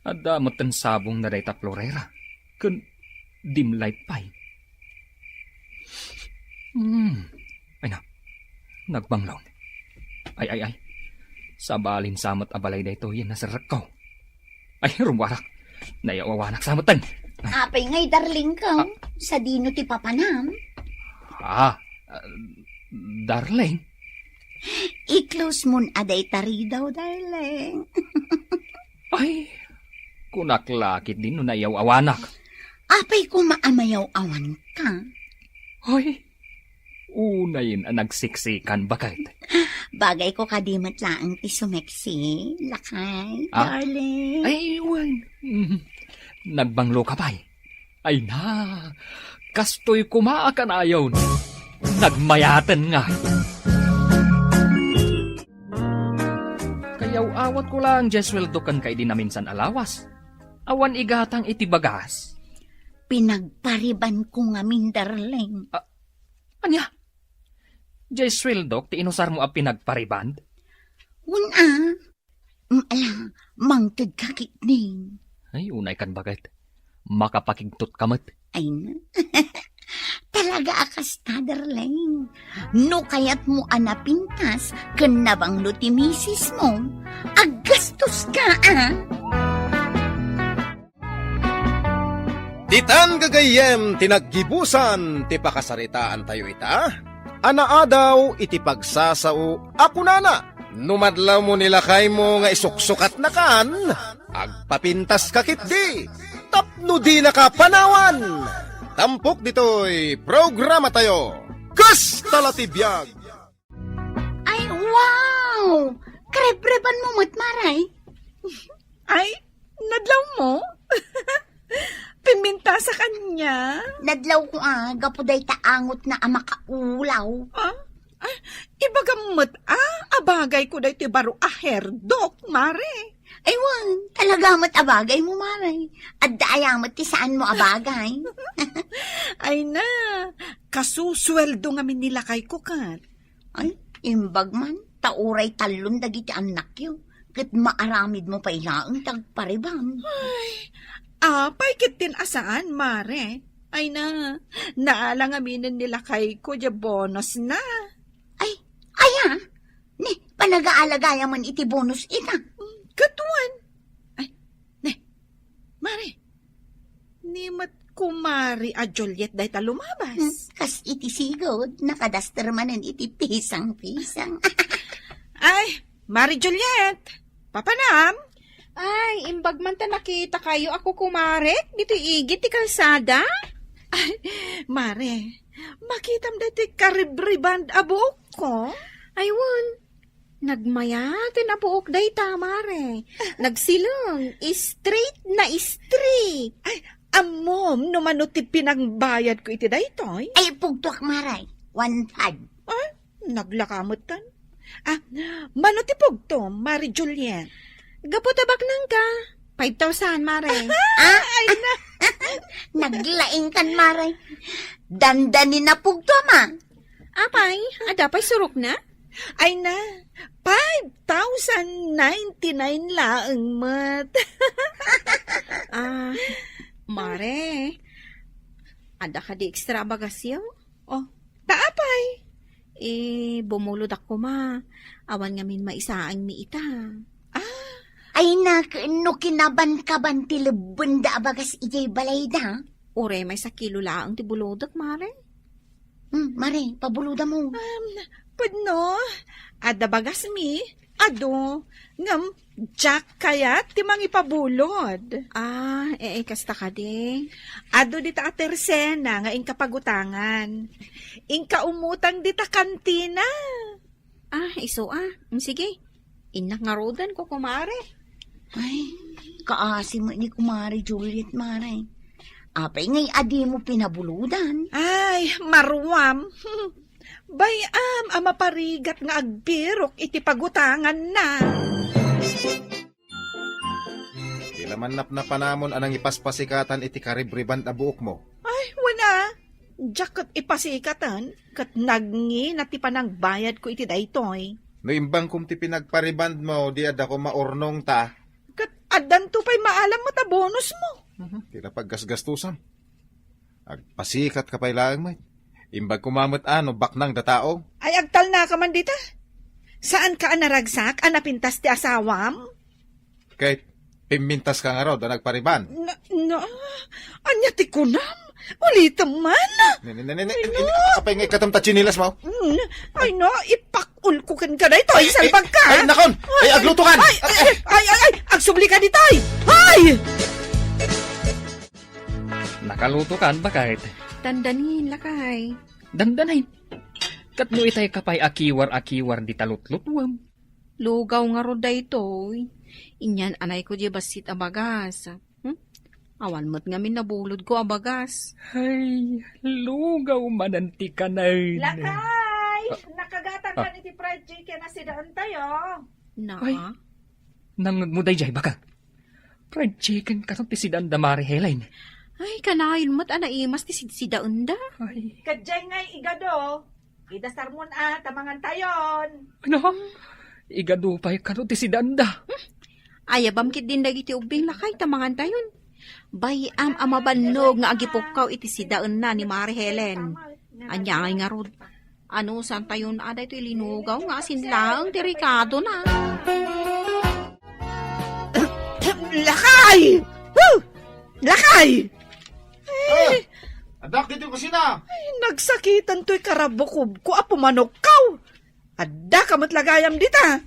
Adda metten sabong na dayta florera ken dim light pay. Hmm. Ay na. Nagbanglo. Ay, ay, ay. Sabalin sa met a balay daytoy a naserrekko. Ay, rummuarak. Nayaw-awanak sa met. Apay ngay, darling ko? Ah. Sadino ti papanam? Ah, ah, darling? I-close mon a dayta ridaw, darling. Ay, kunak la ketdin no nayaw-awanak. Apay koma a mayaw-awanka? Ay, unayen a nagsiksikan, baket. Bagayko kadi met laeng ti sumeksi, lakay, ah? Darling. Ay, wen. Mm. Nagbanglo ka pay. Ay na, kastoy koma a kanayon. Nagmayaten nga. Kayaw-awatko laeng diay sueldo ken kaydi naminsan a lawas. Awan igatang iti bagas. Pinagparibanko ngamin, darling. Ah, ania? Diay sueldok ti inusarmo a pinagpariban? Wen a. Mm, ala, mangted ka ketdin. Ay, unay kan baket. Makapakigtot ka met. Ay na. Talaga a kasta, darling. No kayatmo a napintas ken nabanglo ti misis mo, aggastos ka, a. Ditan gagayyem ti naggibusan ti pakasaritaantayo ita, a naadaw iti pagsasao a kunana, no madlawmo ni lakaymo nga isuksukatnakan, agpapintaska ketdi tapno dinaka panawan. Tampok ditoy programatayo, Kasta la ti biag. Ay, wow! Karebreban mo met, Maray. Ay, nadlaw mo? Piminta sa kanya? Nadlaw ko, a, gapu dayta angot na a makaulaw. Ah? Ay, ibagam met, a, a bagay ko daytoy baro a herdok, Mare. Ay, wen, talaga met a bagay mo, Maray. Adda aya met ti saan mo a bagay. Ay na, kasusueldo ngamin ni lakayko ket. Ay, imbag man, ta uray tallon dagiti annakyo, ket maaramidmo pay laeng ti agpariban. Ay, apay ket tin a saan, Mare? Ay na, naala ngaminen ni lakayko diay bonusna. Ay, aya? Ne, panagaalagayam man iti bonus ita. Mm, ket wen. Ay, ne, Mare, ni met kumari a Juliet dayta lumabas. Hmm, kas iti sigud, nakadaster manen iti pisang-pisang. Ay, Mare Juliet, papanam? Ay, imbag man ta nakitakayo a kukumarek ditoy igid ti kalsada? Ay, Mare, makitam daytoy karibriband a buokko? Ay, wen. Nagmayaten a buok dayta, Mare. Nagsileng, straight na straight. Ay, ammom no mano ti pinangbayadko iti daytoy? Ay, pugtoak, Mare. One five. Ah, naglaka metten. Ah, mano ti pugtom, Mare Juliet? Gapu ta baknangka, five thousand, Mare. Ah? Ay na. Naglaingkan, Mare. Dandani na pugtom, ah. Apay, adda pay surokna? Ay na, five thousand ninety-nine laeng met. Ah, Mare, adda kadi extra a bagasyo? Oh, ta apay? Eh, bumulodak koma. Awan ngamin maisaangmi ita. Ah. Ay na, no kinabankaban ti lebbenda a bagas idiay balayda. Uray maysa kilo laeng ti bulodek, Mare. Hmm, Mare, pabulodam. Um, pudno, adda bagasmi, adu, ngem diak kayat ti mangipabulod. Ah, ee, kasta kadi. Adu dita a tersena nga inka pagutangan. Inka umutang dita kantina. Ah, isu a. Mm, sige. Innak ngaruden, kukumare. Ay, kaasi met ni Kumare Juliet, Mare. Apay ngay a dimo pinabulodan? Ay, maruam. Bay-am a maparigat nga agpirok iti pagutanganna. Di la man napnapanamon a nangipaspasikatan iti karibriband a buokmo. Ay, wen a. Diak ket ipasikatan, ket nagngina ti panangbayadko iti daytoy. No imbangkom ti pinagparibandmo, di adda koma urnongta. Ket addanto pay maalam met a bonusmo. Mhm, ti la paggasgastusam. Agpasikatka pay laeng met. Imbag koma met a no baknang da tao. Ay, agtalnaka man dita. Saanka a naragsak a napintas ti asawam? Ket pimmintaska ngarud a nagpariban. Na, na, ania ti kunam? Ulitem man. Ne, ne, ne, ne, ne, Ay, ne, no. Apay nga ikatam ta tsinelasmo? Mm, ay, no, ipakul ko ken ka daytoy, Ay, ay, salbagka. Ay, nakon! Ay, aglutokan! Ay, ay, ay, ay, ay, agsubli ka ditoy! Ay! Nakalutokan, baket? Dandanin, lakay. Dandanin? Ket no itay ka pay akiwar-akiwar di talutlutuem? Lugaw ngarud daytoy. Inyan-anayko diay bassit a bagas. Hmm? Awan met ngamin nabulodko a bagas. Ay, lugaw manen ti kanen. Lakay! Ah. Nakagatan Ah. kan iti fried chicken a sidaentayo. Na? Ay, nangngegmo daydiay, baka? Fried chicken kano ti sidaenda, Mare Helen? Ay, kanayon met a naimas ti sidsidaenda. Ay. Kadiay ngay igado. Idasarmon a, ta mangantayon. Ano? Igadu pay kano ti sidaenda? Hmm? Ayabam ketdin dagiti ubbing, lakay, ta mangantayon. Bay-am a mabannog nga agipukkaw iti sidaenna ni Mare Helen. Ania ngay ngarud? Anusantayon a daytoy linugaw nga asin laeng ti rikadona. Lakay! Woo! Lakay! Ah, addak ditoy kusina. Ay, nagsakitan toy karabukobko a pumanukkaw. Addaka met la gayam dita.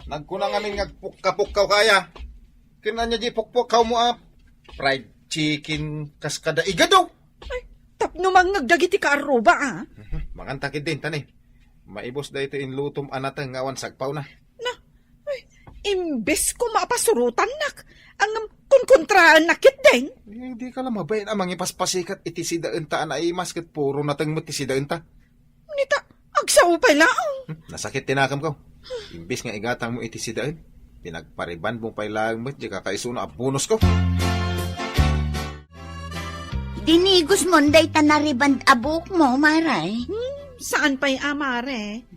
Nagkuna ngamin nga agpukka-pukkawka aya. Ken ania diay pukpukkawmo a fried chicken kas kada igado? Ay, tapno mangngeg dagiti kaarruba, a. Mhm, manganta ketdin, ta ne. Maibus daytoy inlutom a nateng nga awan sagpawna. Na, ay, imbes koma a pasurotannak, ngem kunkontraannak ketdin. Eh, dika la mabain a mangipaspasikat iti sidaenta a naimas ket puro nateng met ti sidaenta. Nita, agsao pay laeng. Hmm, nasakit ti nakemko. Imbes nga igatangmo iti sidaen, pinagparibanmo pay laeng met diay kakaisuna a bonusko. Tinigos mon dayta nariband a buokmo, Mare? Hmm, saan pay a, Mare?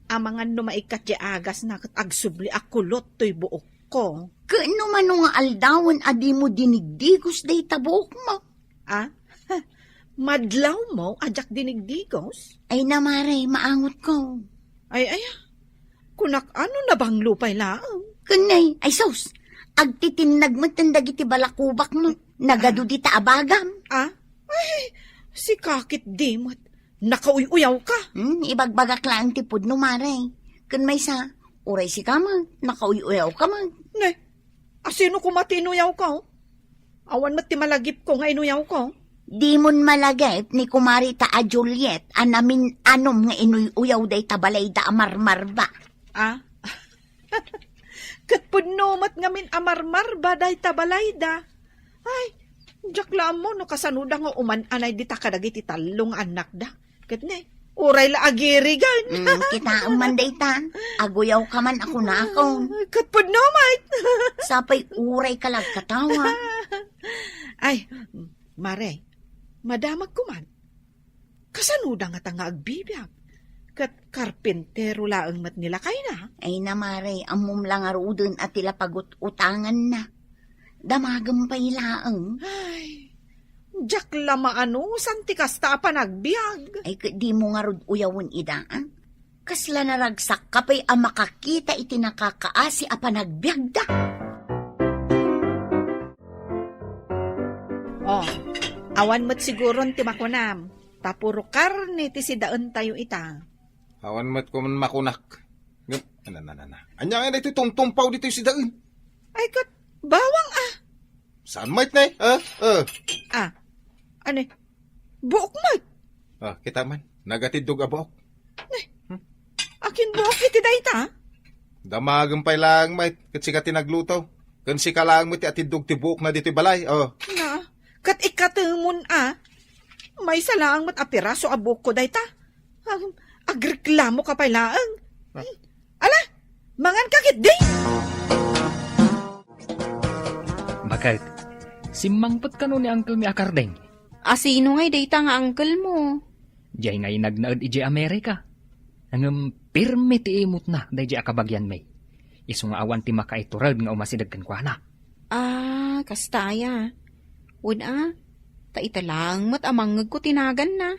Amangan no maikkat ti agasna ket agsubli a kulot toy buokko. Ket no mano nga aldawen a dimo dinigdigos dayta buokmo? Ah? Madlawmo a diak dinigdigos? Ay na, Mare, maangotko. Ay, ay, ah. Kunak ano nabanglo pay laeng. Ken nay, ay sus, agtitinnag met dagiti balakubakmo. Nagadu dita a bagam. Ah? Ay, sika ketdi met. Nakauy-uyawka. Hmm, ibagbagak laeng ti pudno, Mare. Ken maysa, uray sika met, nakauy-uyawka met. Ne, asino koma ti inuyawko? Awan met ti malagipko nga inuyawko. Dimon malagip ni kumarita a Juliet a namin-anom nga inuy-uyaw dayta balayda a marmarba. Ah? Ket pudno met ngamin a marmarba dayta balayda. Ay, diak la ammo no kasanoda nga uman-anay dita kadagiti tallo nga annakda. Ket ne, uray la agirigan. Mm, kitaem man dayta. Aguyawka man a kunakon. Ket pudno met. Sapay urayka la agkatawa. Ay, Mare, madamagko man. Kasanoda ngata nga agbibiag? Ket karpintero laeng met ni lakayna? Ay na, Mare, ammom la ngaruden a ti la pagut-utanganna. Damagem pay laeng. Ay, diak la maanusan ti kasta a panagbiag. Ay, ket dimo ngarud uyawen ida, a? Kasla naragsakka pay a makakita iti nakakaasi a panagbiagda. Oh, awan met siguron ti makunam, ta puro karne ti sidaentayo ita. Awan met koman makunak. Ngem, ana, ana, ana. Ania ngay daytoy tungtungpaw ditoy sidaen? Ay, ket, bawang, a. Saan met ne? A, a. A, ania? Buok met. A, kita man. Nagatiddog a buok. Ne. Hmm? Akin buok iti dayta? Damagem pay laeng met, ket sika ti nagluto. Ken sika laeng met ti atiddog ti buokna ditoy balay, o. Na, ket ikatemon a. Maysa laeng met a piraso a buokko dayta. Ag-, agreklamoka pay laeng. Ah. Ala, manganka ketdi? Baket, simmangpet kano ni Uncle mi a Kardeng? Asino ngay dayta nga uncle mo? Diay nga inagnaed idiay Amerika. Ngem pirmi ti imutna daydiay a kabagianmi. Isu nga awan ti makaitured nga umasideg kenkuana. Ah, kasta aya. Wen a, ta ita laeng met a mangngegko ti naganna.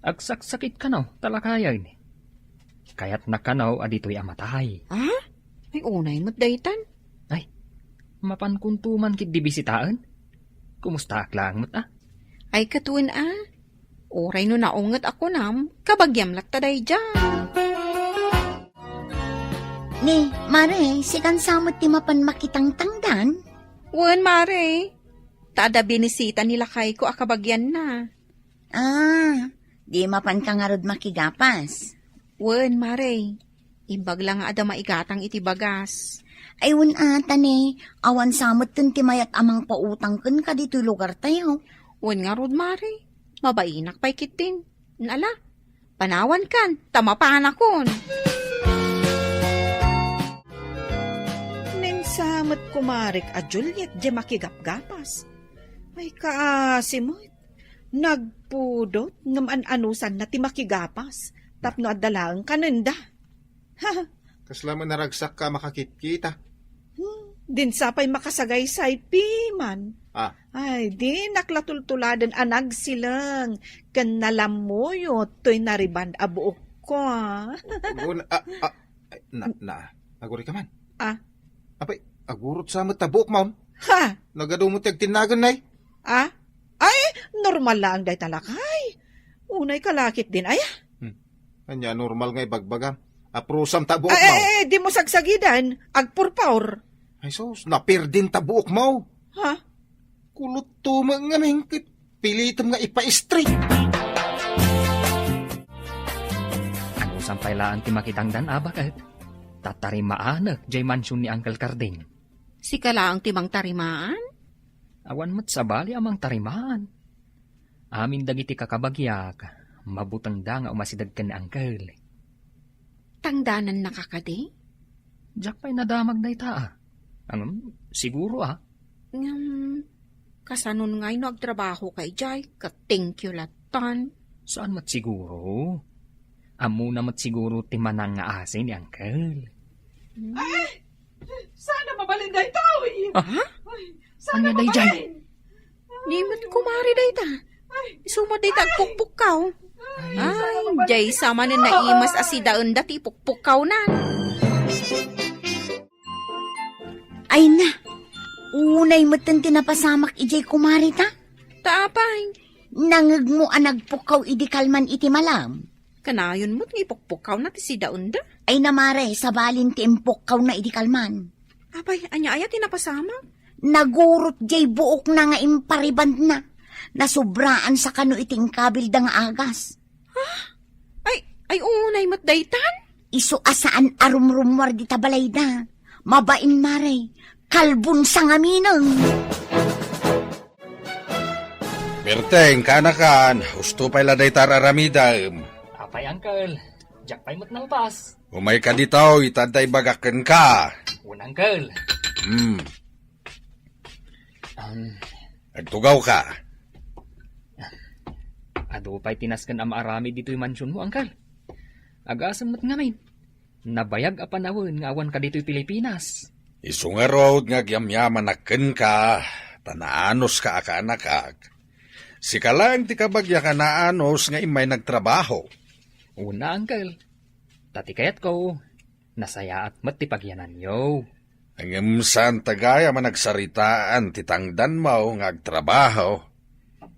Agsaksakit kano, ta lakayen. Kayatna kano a ditoy a matay. Ah? Ay, unay met daytan. Ay, mapankonto man ketdi bisitaen? Kumustaak laeng met a? Ay, ket wen a. Uray no naunget a kunam, kabagiam latta daydiay. Ni, Mare, sikan sa met ti mapan makitangtangdan? Wen, Mare. Ta adda binisita ni lakayko a kabagianna. Ah, di mapanka ngarud makigapas? Wen, Mare. Imbag la nga adda maigatang iti bagas. Ay, wen a, ta ne, awan sa metten ti mayat a mangpautang kenka ditoy lugartayo. Wen ngarud, Mare. Mabainak pay ketdin. Ala, panawankan, ta mapanakon. Nensa met kumarek a Juliet diay makigapgapas. Ay, kaasi met. Nagpudot ngem an-anusanna ti makigapas tapno adda laeng kanenda. Kasla met naragsakka a makakitkita. Hmm, dinsa pay makasagaysay piman. Ah. Ay, dinak la tultuladen a nagsileng ken nalammuyot toy nariban a buokko, a. Gun-, ah, ah, ay, na, na, agurika man. Ah. Apay, agurot sa met ta buok, maun. Ha? Nagadu met ti agtinnagen, nay. Ah? Ay, normal laeng dayta lakay. Unay ka la ketdin, aya? Hmm. Ania normal nga ibagbagam? Aprusam ta buok, ay, maw. Ay, ay, di mo sagsagiden. Agpurpur. Ay, sus, napirdin ta buok, maw. Ha? Kulot to met ngamin ket pilitem nga ipa-straight. Anusan pay laeng ti makitangdan a baket? Tattarimaanek jay mansion ni Uncle Karding. Sika laeng ti mangtarimaan? Awan met sabali a mangtarimaan. Amin dagiti kakabagiak, mabutengda nga umasideg ken ni Uncle. Tangdanannaka kadi? Diak pay nadamag dayta, a. Ngem, siguro, a. Ngem, Kasanon ngay no agtrabaho ka idiay, ket thank you latan. Saan met siguro? Ammona met siguro ti manang nga asi ni Uncle. Hmm? Ay, sana mabalin daytoy. Aha? Ay, sana Ania daydiay? Mabalin. Ni met kumare dayta. Ay, Isu met dayta ay, agpukpukkaw. Ay, sana Ay, mabalin jay daytoy. Samanen naimas a sidaenda ti ipukpukkawnan. Ay na, unay metten ti napasamak idiay kumare ta. Ta apay? Nangegmo a nagpukkaw idi kalman iti malam. Kanayon met nga ipukpukkawna ti sidaenda. Ay na, mare, sabalin ti impukkawna idi kalman. Apay, ania aya ti napasamak? Nagurot jay buokna nga imparibandna. Nasubraan sa kano iti inkabelda nga agas. Ha? Ay, ay, unay met daytan? Isu a saan a rumrumuar dita balayda. Mabain, mare. Kalbon sa ngaminen. Berteng, kaanakan, husto pay la dayta ar-aramidem. Apay, Uncle? Diak pay met nalpas. Umayka ditoy, ta adda ibagak kenka. Wen, Uncle. Hmm. Um, Agtugawka. Adu pay ti nasken a maaramid ditoy mansionmo, Uncle. Agasem met ngamin. Nabayag a panawen nga awanka ditoy Pilipinas. Isu ngarud nga agyamyamanak kenka, ta naanuska a kaanakak. Sika laeng ti kabagiak a naanus nga immay nagtrabaho. Wen, Uncle. Ta ti kayatko, nasayaat met ti pagyananyo. Ngem saanta gayam a nagsaritaan ti tangdanmo nga agtrabaho.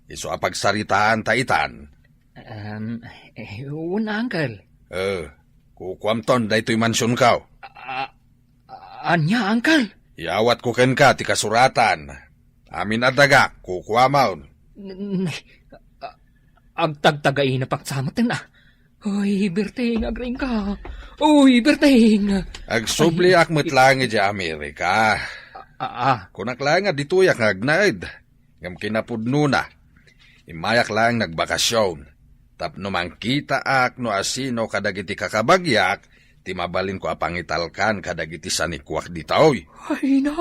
Isu a pagsaritaanta itan. Um, eh, wen, Uncle. Eh, kukuamton daytoy mansionko. A-, a-, ania, Uncle? Iyawatko kenka ti kasuratan. Amin a dagak, kukuamon. N-, n-, a-, agtagtagainep sa metten, a. Uy, Berteng, agriingka. Uy, Berteng. Agsubliak met laeng idiay Amerika. A-, a-, a. Kunak laeng a ditoyak nga agnaed. Ngem kinapudnona, immayak laeng nagbakasion. Tapno mangkitaak no asino kadagiti kakabagiak ti mabalinko a pangitalkan kadagiti sanikuak ditoy. Ay na,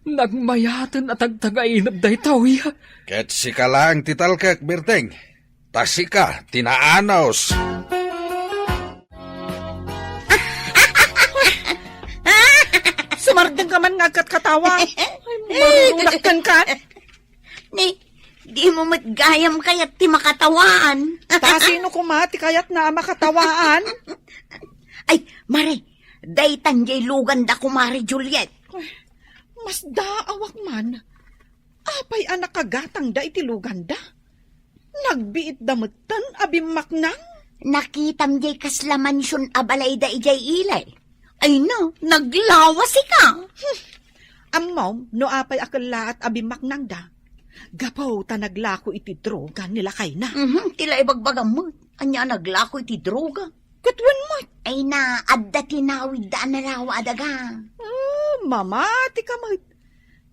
nagmayaten a tagtagainep daytoy. Ket sika laeng ti talkek, Berteng. Ta sika ti naanus. Sumardeng ka man nga agkatkatawa. Ay, marunak kenka. Ni, dimo met gayam kayat ti makatawaan. Ta sino koma ti kayatna a makatawaan? Ay, mare, daytan jay luganda, kumare Juliet. Ay, masdaawak man. Apay a nakagatangda iti luganda? Nagbiitda metten a bimmaknang? Nakitam jay kasla mansion a balayda idiay ili. Ay na, naglawasika. Hmm. Ammom no apay a kellaat a bimmaknangda? Gapu ta naglako iti droga ni lakayna. Mhm, ti la ibagbagam met. Ania a naglako iti droga? Ket wen met. Ay na, adda tinawidda a nalawa a daga. Ah, mamatika met.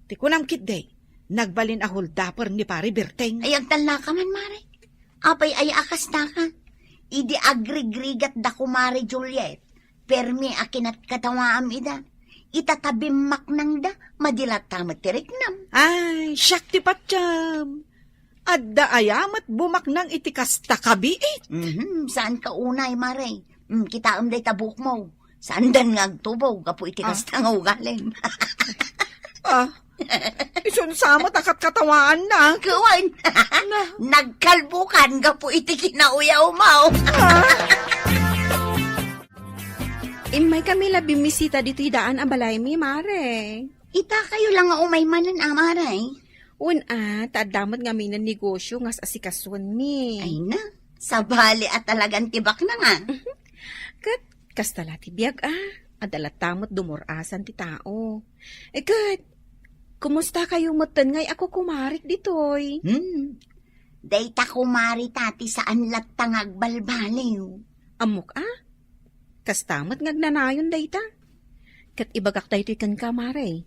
Ti kunam ketdi, nagbalin a holdaper ni Pare Berteng. Ay, agtallaka man, mare. Apay aya a kastaka? Idi agrigrigatda, kumare Juliet, permi a kinatkatawaam ida. Ita ta bimmaknangda, madi latta met ti riknam. Ay, siak ti patiem. Adda aya met bumaknang iti kasta kabiit? Mhm, saan ka unay, mare? Mm, kitaem dayta buokmo. Saandan nga agtubo gapu iti Ah. kasta nga ugalim. Ah, isun sa met a katkatawaanna. Kuwan. Na. Nagkalbukan gapu iti kinauyawmo. Ah. Immaykami la bimmisita ditoy daan a balaymi, mare. Ita kayo la nga umay manen, a, mare. Wen a, ta adda met ngamin a negosyo nga as-asikasuenmi. Ay na, sabali a talagan ti baknang, a. Ket kasta la ti biag, a. Adda latta met dumur-asan ti tao. E ket, kumusta kayo metten ngay a kukumarik ditoy? Hmm. Dayta kumari ta ti saan latta nga agbalbaliw. Ammok a? Kasta met nga agnanayon dayta. Ket ibagak daytoy kenka, mare.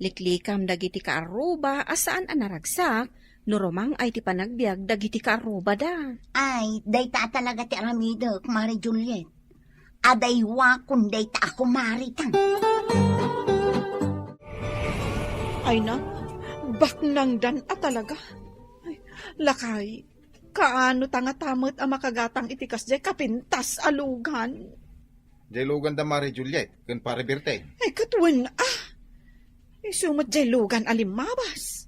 Liklikam dagiti kaarruba a saan a naragsak no rumang-ay ti panagbiag dagiti kaarrubada. Ay, dayta a talaga ti aramidek, Mare Juliet. Adaywakon dayta a kumarita. Ay na, Abbaknangdan a talaga. Ay, lakay, kaano ta ngata met a makagatang iti kasdiay kapintas a lugan? Diay lugan da Mari Juliet ken Pare Berteng. Ay, ket wen a. Isu met diay lugan a limmabas.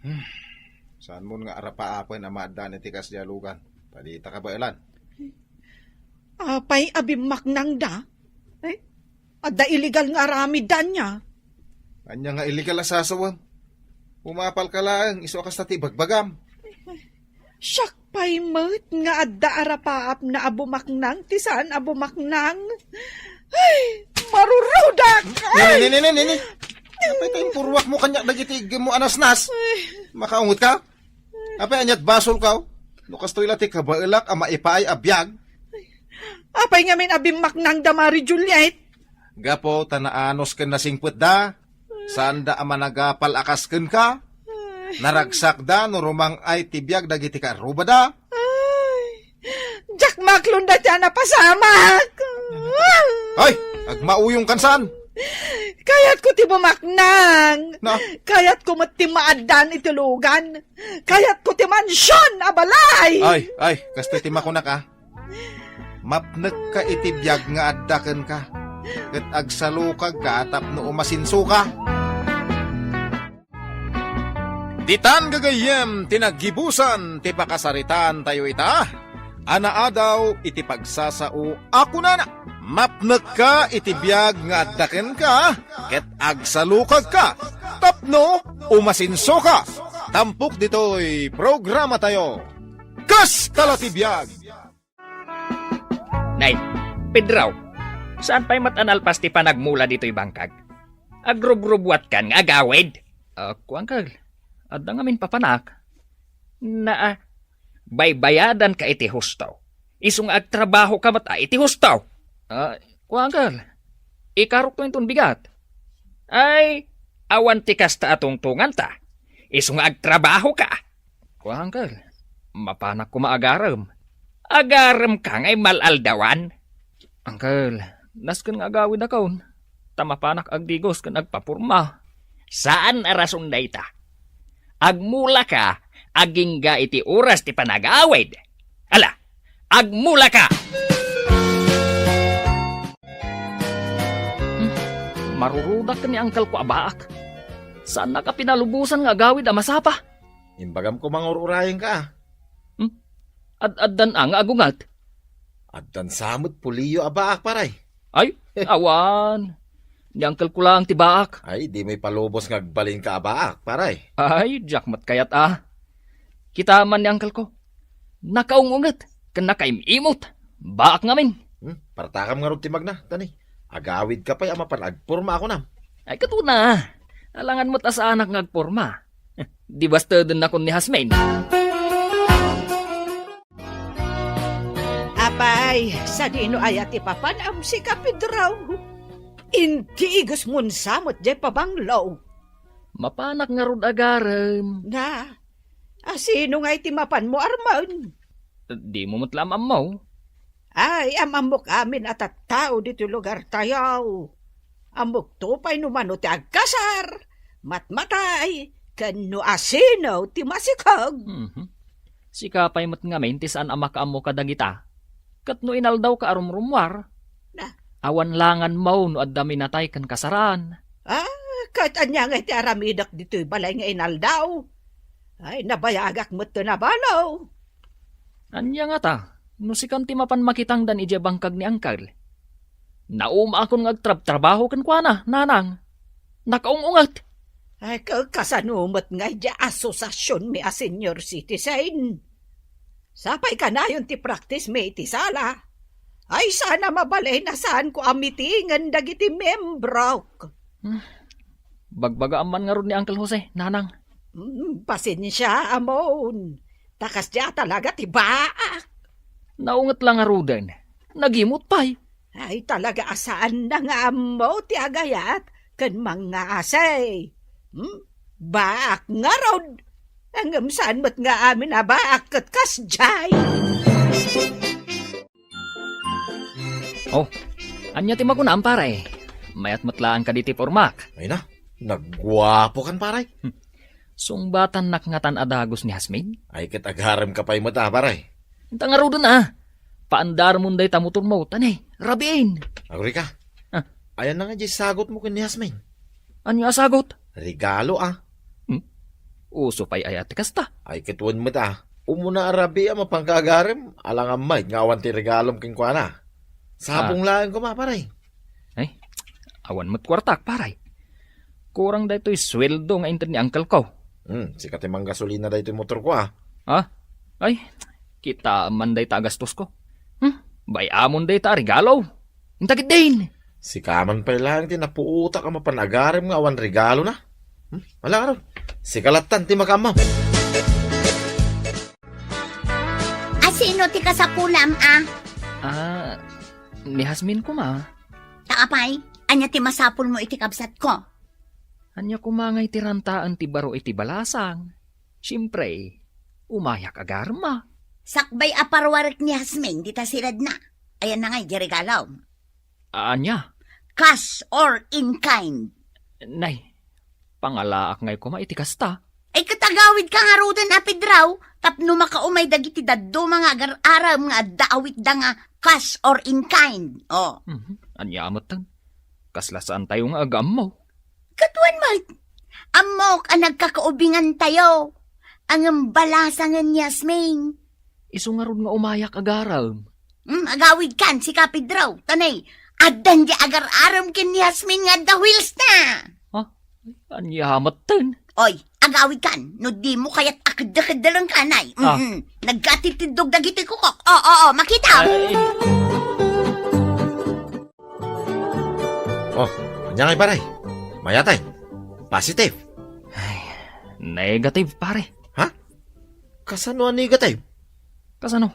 Hmm. Saanmon nga arapaapen a maaddaan iti kasdiay a lugan. Ta dita kabaelan. Apay a bimmaknangda? Eh, adda illegal nga aramidda ania? Ania nga illegal a sasawem? Umapalka laeng, isu a kasta ti ibagbagam. Siak pay met nga adda arapaapna a bumaknang ti saan a bumaknang. Ay, marurudak! Ay! Nini, nini, nini, nini. Apay ta impurwak mo kaniak dagiti iggem mo a nasnas? Ay. Makaunget ka? Apay, aniat basol ka, oh? No kastoy la ti kabaelak a maipaay a biag. Apay ngamin a bimmaknangda Mari Juliet? Gapu ta naanus ken nasingpetda, saanda a managapal a kas kenka. Naragsakda no rumang-ay ti biag dagiti kaarrubada. Ay, diak maklon dayta a napasamak. Ay, agmauyong kan saan? Kayatko ti bumaknang. Na? Kayatko met ti maaddaan iti lugan. Kayatko ti mansion a balay. Ay, ay, kastoy ti makunak, a. Mapnekka iti biag nga adda kenka, ket agsalukagka tapno umasinsoka. Ditan gagayyem ti naggibusan ti pakasaritaantayo ita a naadaw iti pagsasao a kunana, "Mapnekka iti biag nga adda kenka, ket agsalukagka tapno umasinsoka." Tampok ditoy programatayo. Kasta la ti biag! Nay, Pedro, saan pay met a nalpas ti panagmula ditoy bangkag? Agrubrubuatkan nga agawid? Ah, kuan, uncle. Adda ngamin papanak. Naa, baybayadanka iti husto. Isu nga agtrabahoka met a iti husto. Ah, kuan, uncle. Ikarukto inton bigat. Ay, awan ti kasta a tungtonganta. Isu nga agtrabahoka. Kua, uncle, mapanak koma agarem. Agaremka nga immal-aldawan? Uncle, nasken nga agawidakon, ta mapanak agdigos ken agpaporma. Saan a rason dayta. Agmulaka agingga iti oras ti panagawid. Ala, agmulaka! Hmm, marurudak ken ni uncle ko a baak. Saannak a pinalubosan nga agawid a masapa. Imbagam koma nga ur-urayengka, a. Hmm? Ad-addan a nga agunget? Addan sa met puliyo a baak, paray. Ay, awan. Ni uncle ko lang ti baak. Ay, dimo ipalubos nga agbalinka a baak, paray. Ay, diak met kayat, a. Kita man ni uncle ko. Nakaung-unget ken nakaim-imot. Baak ngamin. Hmm? Partakam ngarud ti magna, tani. Agawidka pay a mapan agporma a kunam. Ay, ket una. Alangan met a saanak nga agporma. Di bastedennakon ni Jasmine. Apay, sadino aya ti papanam, sika, Pedro? Indigosmon sa met diay pabanglo. Mapanak ngarud agarem. Na, a, sino ngay ti mapanmo armen? Dimo met la am-ammo. Ay, am-ammok amin a tattao ditoy lugartayo. Ammokto pay no mano ti agkasar, matmatay, ken no asino ti masikog. Mhm. Sika pay met ngamin ti saan a makaammo kadagita. Ket no inaldawka a rumrummuar, na, awan langanmo no adda minatay ken kasaraan. Ah, ket ania ngay ti aramidek ditoy balay nga inaldaw? Ay, nabayagak met ti nabalo. Ania ngata, no sikan ti mapan makitangdan idiay bangkag ni Angkel? Naumaakon nga agtrabtrabaho kenkuana, nanang. Nakaung-unget. Ay, ka-, kasano met nga idiay asosasionmi a senior citizen? Sapay kanayon ti practice mi iti sala. Ay, saan a mabalin a saanko a mitingen dagiti membrok. Hmm. Bagbagaam man ngarud ni Uncle Jose, nanang. Mm, pasensia, amon. Ta kasdiay talaga ti baak. Naunget la ngaruden. Nagimot pay. Ay, talaga a saan na nga ammo ti agayat ken mangngaasi. Hmm? Baak ngarud. Ngem saan met nga amin a baak ket kasdiay. Oh, ania ti makunam, pare? Mayat met laeng kadi ti pormak. Ay na, nagguapokan, pare. Hmm. Sungbatannak ngatan a dagus ni Jasmine? Ay, ket agarem ka pay met a, pare. Ita ngaruden a. Paandarmon dayta motormo, ta ne, rabiin. Agurika. Ah. Ayanna nga diay sagutmo ken ni Jasmine? Ania a sagut? Regalo a. Hmm? Uso pay aya ti kasta? Ay, ket wen met a. Umuna a rabii a mapanka agarem, alangan met nga awan ti regalom kenkuana. Sabong Ah. laeng koma, pare. Ay, awan met kuartak, pare. Kurang daytoy sueldo nga inted ni uncle ko. Hmm, sika ti manggasolina daytoy motorko a. Ha? Ay, kitaem man dayta a gastosko. Hmm, bay-amon dayta a regalo. Inta ketdin. Sika man pay laeng ti napuotak a mapan agarem nga awan regalona. Hmm? Ala ngarud. Sika lattan ti makaammom. A sino ti kasapulam a? Ah, ni Jasmine koma. Ta apay, ania ti masapulmo iti kabsatko? Ania koma nga iti rantaen ti baro iti balasang? Siempre, umayak agarem a. Sakbay a parwarek ni Jasmine dita siledna. Ayanna ngay diay regalom? Ania? Cash or in kind? Nay, pangalaak ngay koma iti kasta. Ay, ket agawidka ngaruden a, Pedro, tapno makaumay dagiti dadduma nga agar-arem nga adda awitda nga cash or in kind. Oh. Mhm. Ania metten? Kasla saantayo nga agaammo. Ket wen met, ammok a nagkakaubingantayo. Ngem balasangen ni Jasmine. Isu ngarud nga umayak agarem. Hmm, agawidkan, sika, Pedro. Ta ne, addan diay agar-arem ken ni Jasmine nga adda wheels na. Ha? Ania metten? Oy, agawidkan, no dimo kayat a keddekeddelengka, nay. Ah. Mhm. Nagkatitiddog dagiti kukok. O, o, o, makita. Ay. Oh, ania ngay, pare? Mayatay. Positive. Ay, negative, pare. Ha? Kasano a negative? Kasano?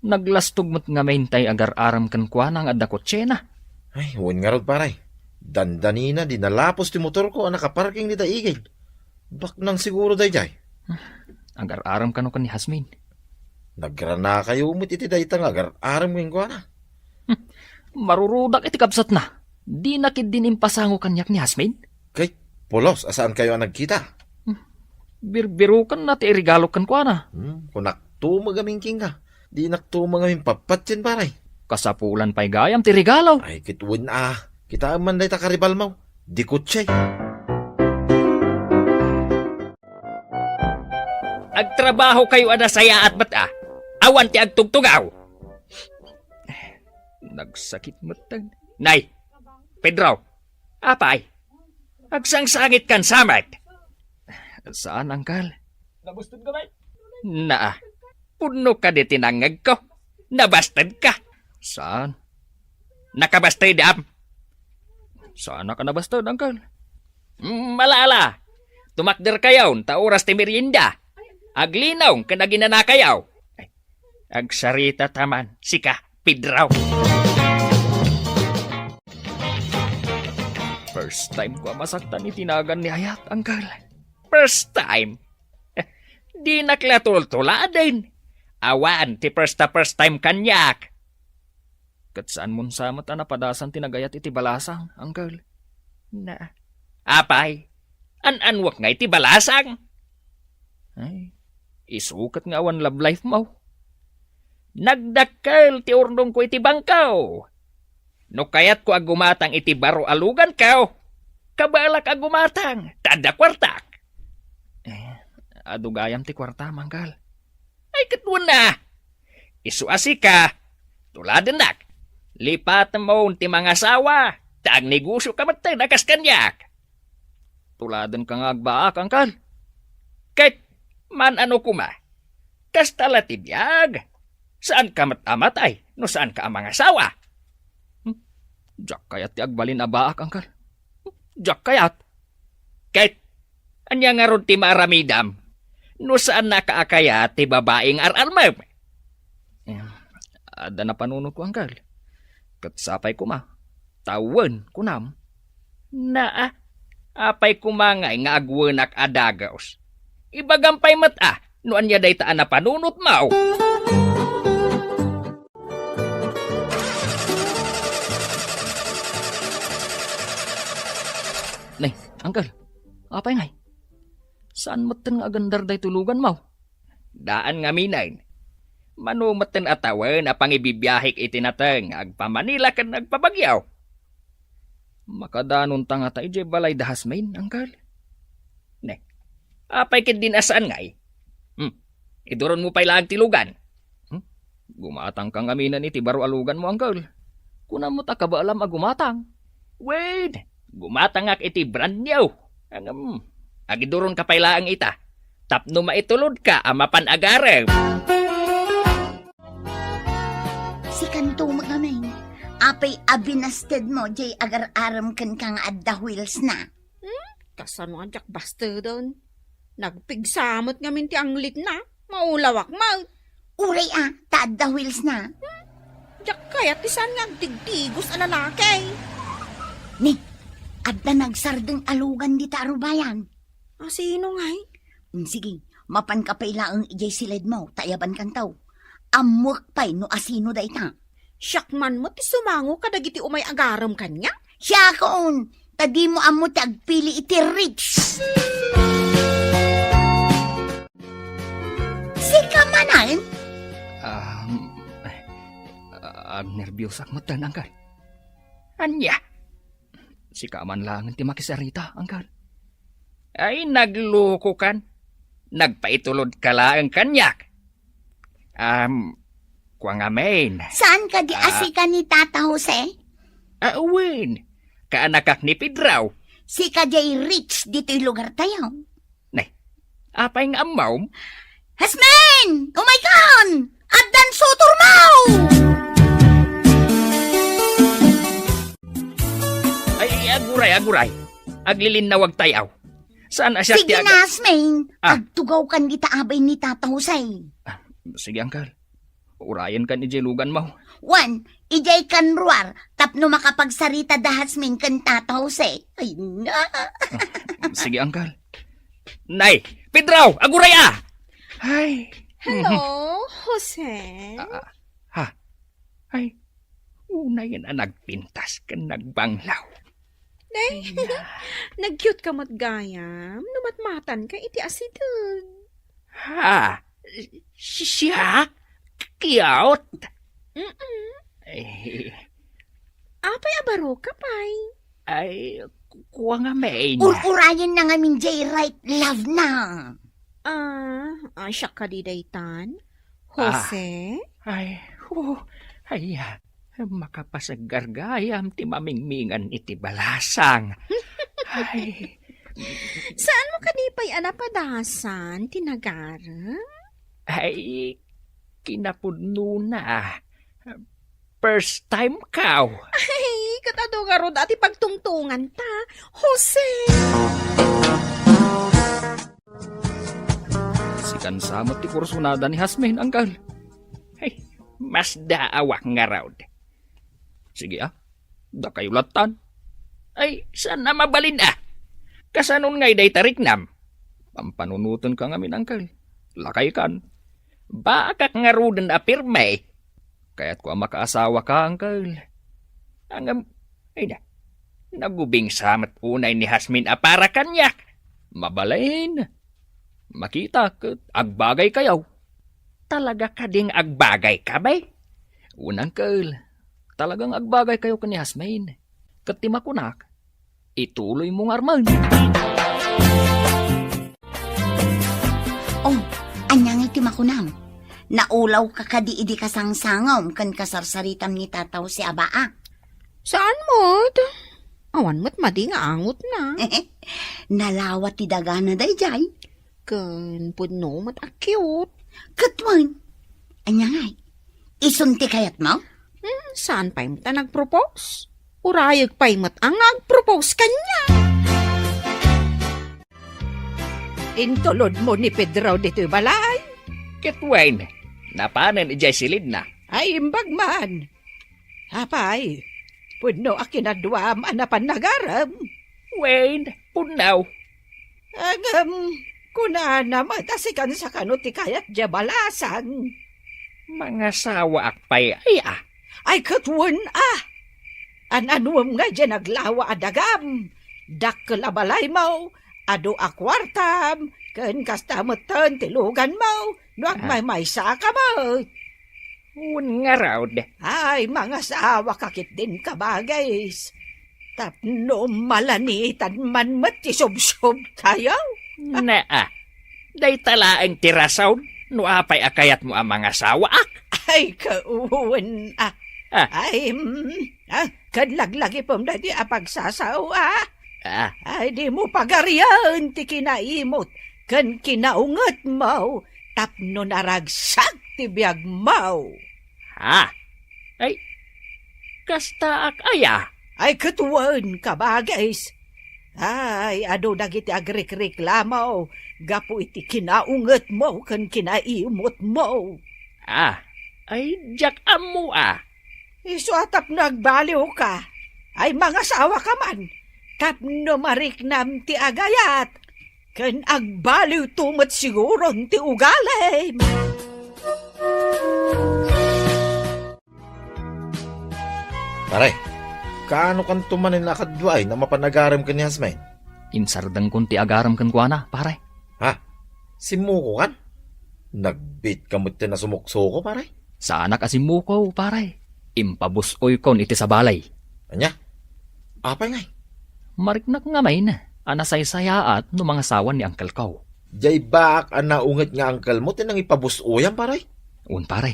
Naglastog met ngamin tay agar-arem kenkuana nga adda kotsena. Ay, wen ngarud, pare. Dandanina, di nalapos ti motorko a nakaparking dita igid. Baknang siguro daydiay. Agar-arem kano ken ni Jasmine. Nagranakayo met iti dayta nga agar-arem kenkuana. Hmm. Marurudak iti kabsatna. Dina ketdin impasango kaniak ni Jasmine. Kay, pulos a saankayo a nagkita. Hmm. Birbirukenna ti iregalo kenkuana. Hmm, kunakto met ngamin kenka. Dinakto met ngamin pappatien, pare. Kasapulan pay gayam ti regalo. Ay, ket wen a. Kitaem man dayta karibalmo. Di kotse. Agtrabahokayo a nasayaat met a. Awan ti agtugtugaw. Nagsakit metten. Nay, Pedro, apay, agsangsangitkan sa met? Saan, Uncle. Nabasted ka, bay? Naa. Pudno kadi ti nangngegko. Nabasted ka. Saan? Nakabasted, am. Saan ka nabasted, Uncle? Mm, ala, ala. Tumakder kayon, ta oras ti merienda. Aglinaw, ken aginana kayo. Agsarita ta man, sika, Pedro. First time ko a masaktan iti nagan ni Ayat, Uncle. First time? Dinak la tultuladen. Awan ti first a first time kaniak. Ket saanmon sa met a napadasan ti nagayat iti balasang, Uncle. Na, apay, an-anwek nga iti balasang? Ay, isu ket nga awan love life mo. Nagdakkel ti urnongko iti bangko. No kayatko a gumatang iti baro a luganko, kabaelak a gumatang, ta adda kuartak. Eh, adu gayam ti kuartam, Uncle. Ay, ket wen a. Isu a sika, tuladennak. Lipatemmo ti mangasawa, ta agnegosioka metten a kas kaniak. Tuladenka nga agbaak, Uncle. Ket, man-ano koma, kasta la ti biag. Saanka met a matay no saanka a mangasawa. Hmm? Diak kayat ti agbalin a baak, Uncle. Diak kayat. Ket, ania ngarud ti maaramidam no saannaka a kayat ti babai nga ar-armem? Eh, adda napanunotko, Uncle. Ket sapay koma, ta wen, kunam. Naa, apay koma ngay nga agwenak a dagus? Ibagam pay met a no ania dayta a napanunotmo. Nay, Uncle, apay ngay? Saan metten nga agandar daytoy luganmo? Daan ngamin. Mano metten a tawen a pangibibiahek iti nateng nga agpa-Manila ken agpa-Baguio. Makadanonta ngata idiay balay da Jasmine, Uncle? Ne, apay ketdin a saan ngay? Hmm, iduronmo pay laeng ti lugan. Hmm? Gumatangka ngamin iti baro a luganmo, Uncle. Kunam met a kabaelam a gumatang. Wen, gumatangak iti brand new. Ngem, agiduronka pay laeng ita tapno maitulodka a mapan agarem. Sikanto met ngamin, apay a binastedmo diay agar-arem kenka nga adda wheelsna? Hmm? Kasano a diak basteden? Nagpigsa met ngamin ti anglitna. Maulawak met. Uray a, ta adda wheelsna. Diak kayat ti saan nga agtigtigos a lalaki. Ni, adda nagsardeng a lugan dita a rubayan. A, sino ngay? Mm, sige, mapanka pay laeng idiay siledmo, ta ayabankanto. Ammoek pay no asino dayta. Siak man met ti sumango kadagiti umay agarem kaniak. Siakon, ta dimo ammo ti agpili iti rich. Sika manen? Um, agnerbiosak met, Uncle. Ania? Sika man laeng ti makisarita, Uncle. Ay, naglukokan. Nagpaitulodka laeng kaniak. Um, kua ngamin. Saan kadi a Ah. sika ni Tata Jose? Ah, wen. Kaanakak ni Pedro. Sika diay rich ditoy lugartayo. Nay, apay nga ammom? Jasmine! Umaykan! Addan sutormo! Ay, aguray, aguray. Aglilinnawagtayo. Saan a siak ti Sige aga- na, Jasmine. Ah. Agtugawkan dita abay ni Tata Jose. Ah, sige, Uncle. Urayenkan idiay luganmo. Wen, idiay kan ruar, tapno makapagsarita da Jasmine ken Tata Jose. Ay, na. Ah, sige, Uncle. Nay, Pedro, aguray a! Ay. Hello, Jose? Ah, ha? Ay, unayen a nagpintas ken nagbanglaw. Nay, Ay, na. Nag-cute ka met gayam, no matmatanka iti asideg. Ha? Si-, siak? Cute? Mm-mm. Eh. Apay a baro ka pay? Ay, ku-, kua ngamin. Ur-urayen na ngamin jay right love na. Ah, ah, siak kadi daytan? Ah. Jose? Ay, hu-, ay, ah, makapasaggar gayam ti mamingmingan iti balasang. Ay. Saanmo kadi pay a napadasan ti nagarem? Ay, kinapudnona. First time kaw. Ay, ket adu ngarud a ti pagtungtunganta, Jose! Sikan sa met ti kursunada ni Jasmine, Uncle. Ay, masdaawak ngarud. Sige, a. Dakayo lattan. Ay, saan a mabalin, a. Kasanon ngay dayta riknam? Pampanunotenka ngamin, Uncle. Lakaykan. Baakak ngaruden a pirme. Kayatko a makaasawaka, Uncle. Ngem, ay na, nagubingsa met unay ni Jasmine a para kaniak. Mabalin. Makita ket agbagaykayo. Talaga kadi nga agbagayka, bay? Wen, Uncle. Talaga nga agbagaykayo ken ni Jasmine. Ket ti makunak, ituloymo ngarud. Oh, ania ngay ti makunam? Naulawka kadi idi kasangsangom ken kasarsaritam ni Tata Jose a baak? Saan met. Awan met madi nga angotna. Nalawa ti dagana daydiay. Ken pudno met a cute. Ket wen, ania ngay? Isun ti kayatmo? Hmm, saan pay met a nagpropose? Urayek pay met a nga agpropose kaniak. Intulodmo ni Pedro ditoy balay? Ket wen, napanen idiay silidna. Ay, imbag man. Apay, pudno a kinaduam a napan nagarem? Wen, pudno. Ngem, kunana met a sikan sa kano ti kayat diay balasang. Mangasawaak pay, ay, a. Ay, ket wen, a. An-anuem nga diay naglawa a dagam? Dakkel a balaymo, adu a kuartam, ken kasta metten ti luganmo, no agmaymaysa ka met. Wen ngarud. Ay, mangasawa ka ketdin, kabagis. Tapno malanitan man met ti subsubtayo. Naa, dayta laeng ti rason no apay a kayatmo a mangasawaak. Ay, kawen, ah. Ah. Ay, mm, ah, kad laglagipem daydi a pagsasao, ah. Ah. Ay, dimo pagarian ti kinaimot ken kinaungetmo tapno naragsak ti biagmo. Ha? Ay, kastaak aya? Ay, ket wen, kabagis. Ay, adu dagiti agrikriklamo gapu iti kinaungetmo ken kinaimotmo. Ah, ay, diak ammo, ah. Isu a tapno agbaliwka, ay mangasawa ka man, tapno mariknam ti agayat, ken agbaliwto met siguron ti ugalim. Pare, kaano kanto manen a kaduaay no mapan agarem ken ni Jasmine? Insardengkon ti agarem kenkuana, pare. Ha? Simmuko kan? Nagbiit ka met ti nasumuksuko, pare? Saanak a simmuko, pare. Impabus-oykon iti sabali. Ania? Apay ngay? Mariknak ngamin a nasaysayaat no mangasawan ni angkelko. Diay baak a naunget nga angkelmo ti nangipabus-oyam, pare? Un, pare.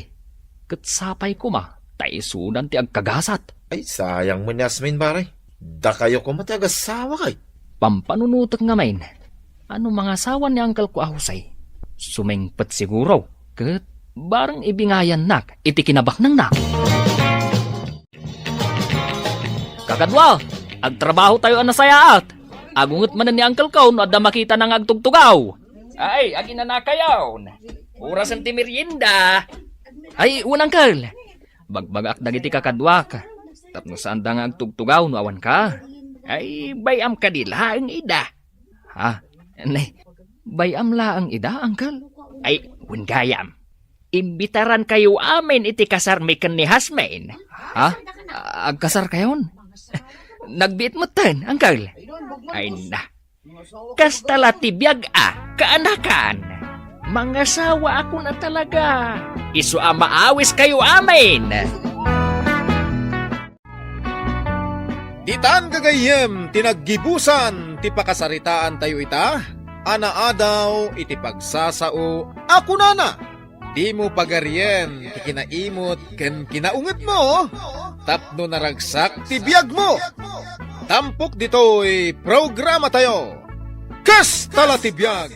Ket sapay koma ta isudan ti agkagasat. Ay, sayang met ni Jasmine, pare. Dakayo koma ti agasawak, ay. Pampanunotek ngamin a no mangasawan ni angkelko a Jose, sumingpet siguro, ket bareng ibingayannak iti kinabaknangna. Kakadua, agtrabahotayo a nasayaat. Agunget manen ni angkelko no adda makitana nga agtugtugaw. Ay, aginanakayon. Orasen ti merienda. Ay, wen, angkel. Bagbagaak dagiti kakaduak. Tapno saanda nga agtugtugaw no awanka. Ay, bay-am kadi laeng ida. Ha? Ne, bay-am laeng ida, angkel? Ay, wen gayam. Imbitarankayo amin iti kasarmi ken ni Jasmine. Ha? Agkasarkayon? Nagbiit metten, angkel? Ay na. Kasta la ti biag a, kaanakan. Mangasawaakon a talaga. Isu a maawiskayo amin. Ditan gagayyem ti naggibusan ti pakasaritaantayo ita a naadaw iti pagsasao a kunana, "Dimo pagarien ti kinaimot ken kinaungetmo tapno naragsak ti biagmo." Tampok ditoy programatayo, Kasta la ti Biag!